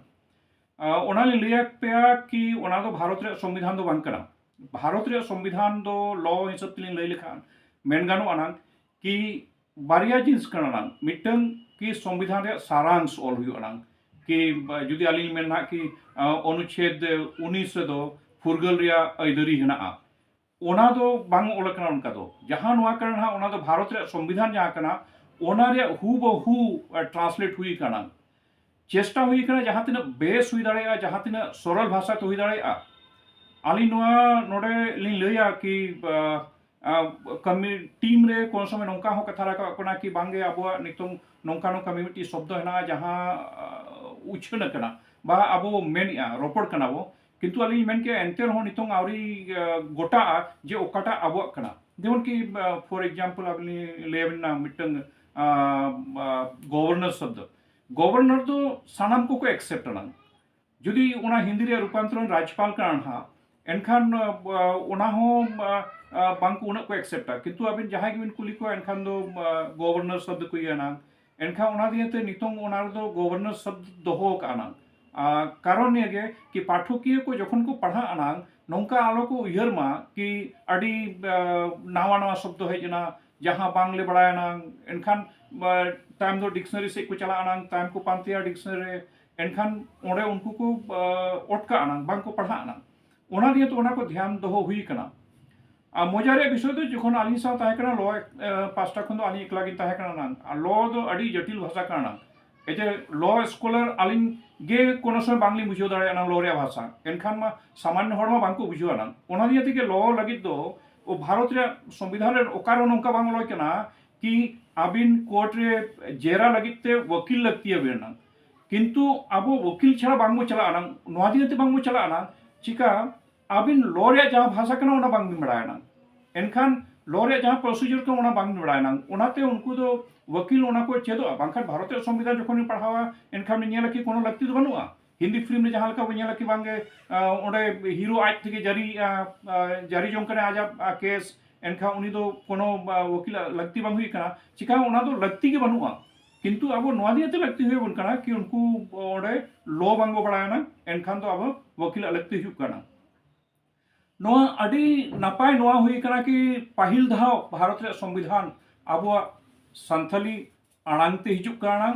ᱟ, ᱚᱱᱟ ᱞᱤᱧ ᱞᱟᱹᱭ ᱟᱯᱮᱭᱟ ᱠᱤ ᱚᱱᱟ ᱫᱚ ᱵᱷᱟᱨᱚᱛ ᱨᱮᱭᱟᱜ ᱥᱚᱝᱵᱤᱫᱷᱟᱱ ᱫᱚ ᱵᱟᱝ ᱠᱟᱱᱟ᱾ ᱵᱷᱟᱨᱚᱛ ᱨᱮᱭᱟᱜ ᱥᱚᱝᱵᱤᱫᱷᱟᱱ ᱫᱚ ᱞᱚ ᱦᱤᱥᱟᱹᱵ ᱛᱮᱞᱤᱧ ᱞᱟᱹᱭ ᱞᱮᱠᱷᱟᱱ ᱢᱮᱱ ᱜᱟᱱᱚᱜᱼᱟ ᱱᱟᱝ ᱠᱤ ᱵᱟᱨᱭᱟ ᱡᱤᱱᱤᱥ ᱠᱟᱱᱟ ᱱᱟᱝ, ᱢᱤᱫᱴᱟᱝ ᱠᱤ ᱥᱚᱝᱵᱤᱫᱷᱟᱱ ᱨᱮᱭᱟᱜ ᱥᱟᱨᱟᱝᱥ ᱚᱞ ᱦᱩᱭᱩᱜᱼᱟ ᱱᱟᱝ, ᱠᱤ ᱵᱟ-, ᱡᱩᱫᱤ ᱟᱹᱞᱤᱧ ᱢᱮᱱ ᱱᱟᱦᱟᱜ ᱠᱤ, ᱟ, ᱚᱱᱩᱪᱷᱮᱫ ᱩᱱᱤᱥ ᱨᱮᱫᱚ ᱯᱷᱩᱨᱜᱟᱹᱞ ᱨᱮᱭᱟᱜ ᱟᱹᱭᱫᱟᱹᱨᱤ ᱦᱮᱱᱟᱜᱼᱟ, ᱚᱱᱟ ᱫᱚ ᱵᱟᱝ ᱚᱞ ᱟᱠᱟᱱᱟ ᱚᱱᱠᱟ ᱫᱚ᱾ ᱡᱟᱦᱟᱸ ᱱᱚᱣᱟ ᱠᱟᱱᱟ ᱱᱟᱦᱟᱜ, ᱚᱱᱟ ᱫᱚ ᱵᱷᱟᱨᱚᱛ ᱨᱮᱭᱟᱜ ᱥᱚᱝᱵᱤᱫᱷᱟᱱ ᱡᱟᱦᱟᱸ ᱠᱟᱱᱟ, ᱚᱱᱟ ᱨᱮᱭᱟᱜ ᱦᱩᱵᱚᱦᱩ, ᱟ, ᱴᱨᱟᱱᱥᱞᱮᱴ ᱦᱩᱭ ᱟᱠᱟᱱᱟ᱾ ᱪᱮᱥᱴᱟ ᱦᱩᱭ ᱟᱠᱟᱱᱟ ᱡᱟᱦᱟᱸ ᱛᱤᱱᱟᱹᱜ ᱵᱮᱥ ᱦᱩᱭ ᱫᱟᱲᱮᱭᱟᱜᱼᱟ, ᱡᱟᱦᱟᱸ ᱛᱤᱱᱟᱹᱜ ᱥᱚᱨᱚᱞ ᱵᱷᱟᱥᱟ ᱛᱮ ᱦᱩᱭ ᱫᱟᱲᱮᱭᱟᱜᱼᱟ᱾ ᱟᱹᱞᱤᱧ ᱱᱚᱣᱟ ᱱᱚᱰᱮ ᱞᱤᱧ ᱞᱟᱹᱭᱟ ᱠᱤ, ᱟ, ᱟ, ᱠᱟᱹᱢᱤ ᱴᱤᱢ ᱨᱮ ᱠᱳᱱᱳ ᱥᱚᱢᱚᱭ ᱱᱚᱝᱠᱟ ᱦᱚᱸ ᱠᱟᱛᱷᱟ ᱨᱟᱠᱟᱵ ᱠᱟᱱᱟ ᱠᱤ ᱵᱟᱝᱜᱮ ᱟᱵᱚᱣᱟᱜ ᱱᱤᱛᱚᱝ ᱱᱚᱝᱠᱟ ᱱᱚᱝᱠᱟ ᱢᱤᱢᱤᱫᱴᱤᱡ ᱥᱚᱵᱫᱚ ᱦᱮᱱᱟᱜᱼᱟ ᱡᱟᱦᱟᱸ, ᱟ, ᱩᱪᱷᱟᱹᱱ ᱟᱠᱟᱱᱟ ᱵᱟ ᱟᱵᱚ ᱵᱚ ᱢᱮᱱᱮᱜᱼᱟ, ᱨᱚᱯᱚᱲ ᱠᱟᱱᱟ ᱵᱚ, ᱠᱤᱱᱛᱩ ᱟᱹᱞᱤᱧ ᱢᱮᱱ ᱠᱮᱭᱟ ᱮᱱᱛᱮ ᱨᱮᱦᱚᱸ ᱱᱤᱛᱚᱝ ᱟᱹᱣᱨᱤ, ᱟ, ᱜᱚᱴᱟᱜᱼᱟ ᱡᱮ ᱚᱠᱟᱴᱟᱜ ᱟᱵᱚᱣᱟᱜ ᱠᱟᱱᱟ᱾ ᱡᱮᱢᱚᱱ ᱠᱤ, ᱯᱷᱚᱨ ᱮᱠᱡᱟᱢᱯᱚᱞ, ᱟᱵᱤᱱ ᱞᱤᱧ ᱞᱟᱹᱭ ᱟᱵᱤᱱᱟ ᱢᱤᱫᱴᱟᱝ ᱜᱚᱵᱷᱚᱨᱱᱚᱨ ᱥᱚᱵᱫᱚ᱾ ᱜᱚᱵᱷᱚᱨᱱᱚᱨ ᱫᱚ ᱥᱟᱱᱟᱢ ᱠᱚᱠᱚ ᱮᱠᱥᱮᱯᱴ ᱟᱱᱟᱝ᱾ ᱡᱩᱫᱤ ᱚᱱᱟ ᱦᱤᱱᱫᱤ ᱨᱮᱭᱟᱜ ᱨᱩᱯᱟᱱᱛᱚᱨᱚᱱ ᱨᱟᱡᱽᱯᱟᱞ ᱠᱟᱱᱟ ᱱᱟᱦᱟᱜ, ᱮᱱᱠᱷᱟᱱ ᱚᱱᱟ ᱦᱚᱸ ᱵᱟᱝ ᱠᱚ ᱩᱱᱟᱹᱜ ᱠᱚ ᱮᱠᱥᱮᱯᱴᱟ᱾ ᱠᱤᱱᱛᱩ ᱟᱵᱤᱱ ᱡᱟᱦᱟᱸᱭ ᱜᱮᱵᱤᱱ ᱠᱩᱞᱤ ᱠᱚᱣᱟ, ᱮᱱᱠᱷᱟᱱ ᱫᱚ ᱜᱚᱵᱷᱚᱨᱱᱚᱨ ᱥᱚᱵᱫᱚ ᱠᱚ ᱤᱭᱟᱹ ᱟᱱᱟᱝ᱾ ᱮᱱᱠᱷᱟᱱ ᱚᱱᱟ ᱫᱤᱭᱮ ᱛᱮ ᱱᱤᱛᱚᱝ ᱚᱱᱟ ᱨᱮᱫᱚ ᱜᱚᱵᱷᱚᱨᱱᱚᱨ ᱥᱚᱵᱫᱚ ᱫᱚᱦᱚ ᱟᱠᱟᱫ ᱟᱱᱟᱝ᱾ ᱠᱟᱨᱚᱱ ᱱᱤᱭᱟᱹ ᱜᱮ ᱠᱤ ᱯᱟᱴᱷᱚᱠᱤᱭᱟᱹ ᱠᱚ ᱡᱚᱠᱷᱚᱱ ᱠᱚ ᱯᱟᱲᱦᱟᱜ ᱟᱱᱟᱝ, ᱱᱚᱝᱠᱟ ᱟᱞᱚ ᱠᱚ ᱩᱭᱦᱟᱹᱨ ᱢᱟ ᱠᱤ ᱟᱹᱰᱤ ᱱᱟᱣᱟ ᱱᱟᱣᱟ ᱥᱚᱵᱫᱚ ᱦᱮᱡ ᱮᱱᱟ, ᱡᱟᱦᱟᱸ ᱵᱟᱝᱞᱮ ᱵᱟᱲᱟᱭ ᱟᱱᱟᱝ᱾ ᱮᱱᱠᱷᱟᱱ ᱛᱟᱭᱚᱢ ᱫᱚ ᱰᱤᱠᱥᱱᱟᱨᱤ ᱥᱮᱫ ᱠᱚ ᱪᱟᱞᱟᱜ ᱟᱱᱟᱝ, ᱛᱟᱭᱚᱢ ᱠᱚ ᱯᱟᱱᱛᱮᱭᱟ ᱰᱤᱠᱥᱱᱟᱨᱤ ᱨᱮ᱾ ᱮᱱᱠᱷᱟᱱ ᱚᱸᱰᱮ ᱩᱱᱠᱩ ᱠᱚ ᱚᱴᱠᱟᱜ ᱟᱱᱟᱝ, ᱵᱟᱝ ᱠᱚ ᱯᱟᱲᱦᱟᱜ ᱟᱱᱟᱝ᱾ ᱚᱱᱟ ᱫᱤᱭᱮ ᱛᱮ ᱚᱱᱟ ᱠᱚ ᱫᱷᱮᱭᱟᱱ ᱫᱚᱦᱚ ᱦᱩᱭ ᱠᱟᱱᱟ᱾ ᱟᱨ ᱢᱚᱡᱟ ᱨᱮᱭᱟᱜ ᱵᱤᱥᱚᱭ ᱫᱚ, ᱡᱚᱠᱷᱚᱱ ᱟᱹᱞᱤᱧ ᱥᱟᱶ ᱛᱟᱦᱮᱸ ᱠᱟᱱᱟ ᱞᱚ ᱯᱟᱥᱴᱟ ᱠᱷᱚᱱ ᱫᱚ ᱟᱹᱞᱤᱧ ᱮᱠᱞᱟ ᱜᱤᱧ ᱛᱟᱦᱮᱸ ᱠᱟᱱᱟ ᱱᱟᱝ᱾ ᱟᱨ ᱞᱚ ᱫᱚ ᱟᱹᱰᱤ ᱡᱚᱴᱤᱞ ᱵᱷᱟᱥᱟ ᱠᱟᱱᱟ ᱱᱟᱝ᱾ ᱮᱡᱮ ᱞᱚ ᱥᱠᱚᱞᱟᱨ ᱟᱹᱞᱤᱧ ᱜᱮ ᱠᱳᱱᱳ ᱥᱚᱢᱚᱭ ᱵᱟᱝᱞᱤᱧ ᱵᱩᱡᱷᱟᱹᱣ ᱫᱟᱲᱮᱭᱟᱜᱼᱟ ᱞᱚ ᱨᱮᱭᱟᱜ ᱵᱷᱟᱥᱟ᱾ ᱮᱱᱠᱷᱟᱱ ᱢᱟ ᱥᱟᱢᱟᱱᱱᱚ ᱦᱚᱲ ᱢᱟ ᱵᱟᱝᱠᱚ ᱵᱩᱡᱷᱟᱹᱣᱟ ᱱᱟᱝ᱾ ᱚᱱᱟ ᱫᱤᱭᱮ ᱛᱮᱜᱮ ᱞᱚ ᱞᱟᱹᱜᱤᱫ ᱫᱚ ᱵᱷᱟᱨᱚᱛ ᱨᱮᱭᱟᱜ ᱥᱚᱝᱵᱤᱫᱷᱟᱱ ᱨᱮ ᱚᱠᱟᱨᱮ ᱱᱚᱝᱠᱟ ᱵᱟᱝ ᱚᱞ ᱠᱟᱱᱟ ᱠᱤ ᱟᱹᱵᱤᱱ ᱠᱳᱨᱴ ᱨᱮ ᱡᱮᱨᱟ ᱞᱟᱹᱜᱤᱫ ᱛᱮ ᱣᱟᱹᱠᱤᱞ ᱞᱟᱹᱠᱛᱤᱭᱟᱵᱤᱱᱟ ᱱᱟᱝ᱾ ᱠᱤᱱᱛᱩ ᱟᱵᱚ ᱣᱟᱹᱠᱤᱞ ᱪᱷᱟᱲᱟ ᱵᱟᱝᱵᱚ ᱪᱟᱞᱟᱜᱼᱟ ᱱᱟᱝ᱾ ᱱᱚᱣᱟ ᱫᱤᱭᱮ ᱛᱮ ᱵᱟᱝᱵᱚ ᱪᱟᱞᱟᱜᱼᱟ ᱱᱟᱝ᱾ ᱪᱤᱠᱟ ᱟᱹᱵᱤᱱ ᱞᱚ ᱨᱮᱭᱟᱜ ᱡᱟᱦᱟᱸ ᱵᱷᱟᱥᱟ ᱠᱟᱱᱟ ᱚᱱᱟ ᱵᱟᱝᱵᱤᱱ ᱵᱟᱲᱟᱭᱟ ᱱᱟᱝ᱾ ᱮᱱᱠᱷᱟᱱ ᱞᱚ ᱨᱮᱭᱟᱜ ᱡᱟᱦᱟᱸ ᱯᱨᱚᱥᱤᱡᱚᱨ ᱠᱟᱱᱟ ᱚᱱᱟ ᱵᱟᱝᱵᱤᱱ ᱵᱟᱲᱟᱭᱟ ᱱᱟᱝ᱾ ᱚᱱᱟᱛᱮ ᱩᱱᱠᱩ ᱫᱚ ᱣᱟᱹᱠᱤᱞ ᱚᱱᱟ ᱠᱚ ᱪᱮᱫᱚᱜᱼᱟ᱾ ᱵᱟᱝᱠᱷᱟᱱ ᱵᱷᱟᱨᱚᱛ ᱨᱮᱭᱟᱜ ᱥᱚᱝᱵᱤᱫᱷᱟᱱ ᱡᱚᱠᱷᱚᱱ ᱵᱤᱱ ᱯᱟᱲᱦᱟᱣᱟ, ᱮᱱᱠᱷᱟᱱ ᱵᱤᱱ ᱧᱮᱞᱟ ᱠᱤ ᱠᱳᱱᱳ ᱞᱟᱹᱠᱛᱤ ᱫᱚ ᱵᱟᱹᱱᱩᱜᱼᱟ᱾ ᱦᱤᱱᱫᱤ ᱯᱷᱤᱞᱢ ᱨᱮ ᱡᱟᱦᱟᱸ ᱞᱮᱠᱟ ᱵᱚᱱ ᱧᱮᱞᱟ ᱠᱤ ᱵᱟᱝᱜᱮ, ᱟᱸ, ᱚᱸᱰᱮ ᱦᱤᱨᱳ ᱟᱡ ᱛᱮᱜᱮ ᱡᱟᱹᱨᱤ, ᱟᱸ, ᱟᱸ, ᱡᱟᱹᱨᱤ ᱡᱚᱝ ᱠᱟᱱᱟᱭ ᱟᱡᱟᱜ, ᱟᱸ, ᱠᱮᱥ᱾ ᱮᱱᱠᱷᱟᱱ ᱩᱱᱤ ᱫᱚ ᱠᱳᱱᱳ, ᱟᱸ, ᱣᱟᱹᱠᱤᱞᱟᱜ ᱞᱟᱹᱠᱛᱤ ᱵᱟᱝ ᱦᱩᱭᱩᱜ ᱠᱟᱱᱟ᱾ ᱪᱤᱠᱟ ᱚᱱᱟ ᱫᱚ ᱞᱟᱹᱠᱛᱤ ᱜᱮ ᱵᱟᱹᱱᱩᱜᱼᱟ᱾ ᱠᱤᱱᱛᱩ ᱟᱵᱚ ᱱᱚᱣᱟ ᱫᱤᱭᱮ ᱛᱮ ᱞᱟᱹᱠᱛᱤ ᱦᱩᱭ ᱟᱵᱚᱱ ᱠᱟᱱᱟ ᱠᱤ ᱩᱱᱠᱩ ᱚᱸᱰᱮ ᱞᱚ ᱵᱟᱝ ᱵᱚ ᱵᱟᱲᱟᱭᱟ ᱱᱟᱝ, ᱮᱱᱠᱷᱟᱱ ᱫᱚ ᱟᱵᱚ ᱣᱟᱹᱠᱤᱞᱟᱜ ᱞᱟᱹᱠᱛᱤ ᱦᱩᱭᱩᱜ ᱠᱟᱱᱟ᱾ ᱱᱚᱣᱟ ᱟᱹᱰᱤ ᱱᱟᱯᱟᱭ ᱱᱚᱣᱟ ᱦᱩᱭ ᱠᱟᱱᱟ ᱠᱤ ᱯᱟᱹᱦᱤᱞ ᱫᱷᱟᱣ ᱵᱷᱟᱨᱚᱛ ᱨᱮᱭᱟᱜ ᱥᱚᱝᱵᱤᱫᱷᱟᱱ ᱟᱵᱚᱣᱟᱜ ᱥᱟᱱᱛᱷᱟᱞᱤ ᱟᱲᱟᱝ ᱛᱮ ᱦᱤᱡᱩᱜ ᱠᱟᱱᱟ᱾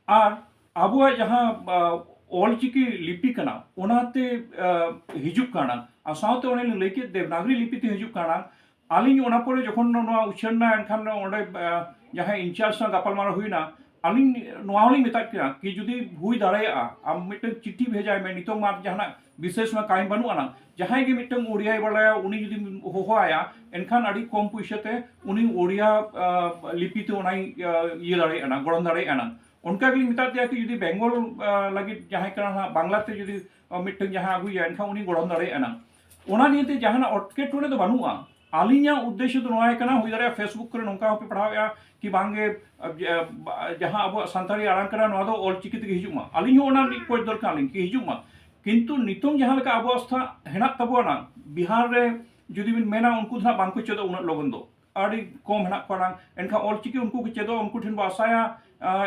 ᱟᱨ ᱟᱵᱚᱣᱟᱜ ᱡᱟᱦᱟᱸ, ᱟ, ᱚᱞᱪᱤᱠᱤ ᱞᱤᱯᱤ ᱠᱟᱱᱟ, ᱚᱱᱟᱛᱮ, ᱟ, ᱦᱤᱡᱩᱜ ᱠᱟᱱᱟ᱾ ᱟᱨ ᱥᱟᱶᱛᱮ ᱚᱱᱮ ᱞᱤᱧ ᱞᱟᱹᱭ ᱠᱮᱫ, ᱫᱮᱵᱽᱱᱟᱜᱽᱨᱤ ᱞᱤᱯᱤ ᱛᱮ ᱦᱤᱡᱩᱜ ᱠᱟᱱᱟ᱾ ᱟᱹᱞᱤᱧ ᱚᱱᱟ ᱯᱚᱨᱮ ᱡᱚᱠᱷᱚᱱ ᱱᱚᱣᱟ ᱩᱪᱷᱟᱹᱱ ᱮᱱᱟ, ᱮᱱᱠᱷᱟᱱ ᱚᱸᱰᱮ, ᱟ, ᱡᱟᱦᱟᱸᱭ ᱤᱱᱪᱟᱨᱡᱽ ᱥᱟᱶ ᱜᱟᱯᱟᱞᱢᱟᱨᱟᱣ ᱦᱩᱭᱱᱟ, ᱟᱹᱞᱤᱧ ᱱᱚᱣᱟ ᱦᱚᱸᱞᱤᱧ ᱢᱮᱛᱟᱫ ᱠᱤᱱᱟ ᱠᱤ ᱡᱩᱫᱤ ᱦᱩᱭ ᱫᱟᱲᱮᱭᱟᱜᱼᱟ, ᱟᱢ ᱢᱤᱫᱴᱟᱝ ᱪᱤᱴᱷᱤ ᱵᱷᱮᱡᱟᱭ ᱢᱮ, ᱱᱤᱛᱚᱝ ᱢᱟ ᱡᱟᱦᱟᱱᱟᱜ ᱵᱤᱥᱮᱥ ᱢᱟ ᱠᱟᱹᱢᱤ ᱵᱟᱹᱱᱩᱜ ᱟᱱᱟ᱾ ᱡᱟᱦᱟᱸᱭ ᱜᱮ ᱢᱤᱫᱴᱟᱝ ᱳᱰᱤᱭᱟᱭ ᱵᱟᱲᱟᱭᱟ, ᱩᱱᱤ ᱡᱩᱫᱤᱢ ᱦᱚᱦᱚᱣᱟᱭᱟ, ᱮᱱᱠᱷᱟᱱ ᱟᱹᱰᱤ ᱠᱚᱢ ᱯᱩᱭᱥᱟᱹ ᱛᱮ ᱩᱱᱤ ᱳᱰᱤᱭᱟ, ᱟ, ᱞᱤᱯᱤ ᱛᱮ ᱚᱱᱟᱭ, ᱟ, ᱤᱭᱟᱹ ᱫᱟᱲᱮᱭᱟᱜᱼᱟ, ᱜᱚᱲᱦᱚᱱ ᱫᱟᱲᱮᱭᱟᱜᱼᱟ᱾ ᱚᱱᱠᱟ ᱜᱮᱞᱤᱧ ᱢᱮᱛᱟᱫ ᱫᱮᱭᱟ ᱠᱤ ᱡᱩᱫᱤ ᱵᱮᱝᱜᱚᱞ, ᱟ, ᱞᱟᱹᱜᱤᱫ ᱡᱟᱦᱟᱸᱭ ᱠᱟᱱᱟ ᱦᱟᱸᱜ, ᱵᱟᱝᱞᱟ ᱛᱮ ᱡᱩᱫᱤ, ᱟ, ᱢᱤᱫᱴᱟᱝ ᱡᱟᱦᱟᱸ ᱟᱹᱜᱩᱭᱟ, ᱮᱱᱠᱷᱟᱱ ᱩᱱᱤ ᱜᱚᱲᱦᱚᱱ ᱫᱟᱲᱮᱭᱟᱜᱼᱟ ᱱᱟᱝ᱾ ᱚᱱᱟ ᱱᱤᱭᱮ ᱛᱮ ᱡᱟᱦᱟᱱᱟᱜ ᱮᱴᱠᱮᱴᱚᱬᱮ ᱫᱚ ᱵᱟᱹᱱᱩᱜᱼᱟ᱾ ᱟᱹᱞᱤᱧᱟᱜ ᱩᱫᱽᱫᱮᱥᱥᱚ ᱫᱚ ᱱᱚᱣᱟ ᱠᱟᱱᱟ, ᱦᱩᱭ ᱫᱟᱲᱮᱭᱟᱜᱼᱟ Facebook ᱠᱚᱨᱮ ᱱᱚᱝᱠᱟ ᱦᱚᱸᱯᱮ ᱯᱟᱲᱦᱟᱣᱮᱫᱼᱟ ᱠᱤ ᱵᱟᱝᱜᱮ, ᱡᱟᱦᱟᱸ ᱟᱵᱚᱣᱟᱜ ᱥᱟᱱᱛᱟᱲᱤ ᱟᱲᱟᱝ ᱠᱟᱱᱟ, ᱱᱚᱣᱟ ᱫᱚ ᱚᱞ ᱪᱤᱠᱤ ᱛᱮᱜᱮ ᱦᱤᱡᱩᱜ ᱢᱟ᱾ ᱟᱹᱞᱤᱧ ᱦᱚᱸ ᱚᱱᱟ ᱨᱤᱧ ᱠᱷᱚᱡᱽ ᱫᱚᱨᱠᱟᱨ ᱟᱹᱞᱤᱧ ᱠᱤ ᱦᱤᱡᱩᱜ ᱢᱟ᱾ ᱠᱤᱱᱛᱩ ᱱᱤᱛᱚᱝ ᱡᱟᱦᱟᱸ ᱞᱮᱠᱟ ᱟᱵᱚ ᱚᱵᱚᱥᱛᱷᱟ ᱦᱮᱱᱟᱜ ᱛᱟᱵᱚᱱᱟ, ᱵᱤᱦᱟᱨ ᱨᱮ ᱡᱩᱫᱤ ᱵᱤᱱ ᱢᱮᱱᱟ, ᱩᱱᱠᱩ ᱫᱚ ᱱᱟᱜ ᱵᱟᱝᱠᱚ ᱪᱮᱫᱚᱜ ᱩᱱᱟᱹᱜ ᱞᱚᱜᱚᱱ ᱫᱚ, ᱟᱹᱰᱤ ᱠᱚᱢ ᱦᱮᱱᱟᱜ ᱠᱚᱣᱟ ᱱᱟᱝ᱾ ᱮᱱᱠᱷᱟᱱ ᱚᱞ ᱪᱤᱠᱤ ᱩᱱᱠᱩ ᱠᱚ ᱪᱮᱫᱚᱜ, ᱩᱱᱠᱩ ᱴᱷᱮᱱ ᱵᱚ ᱟᱥᱟᱭᱟ,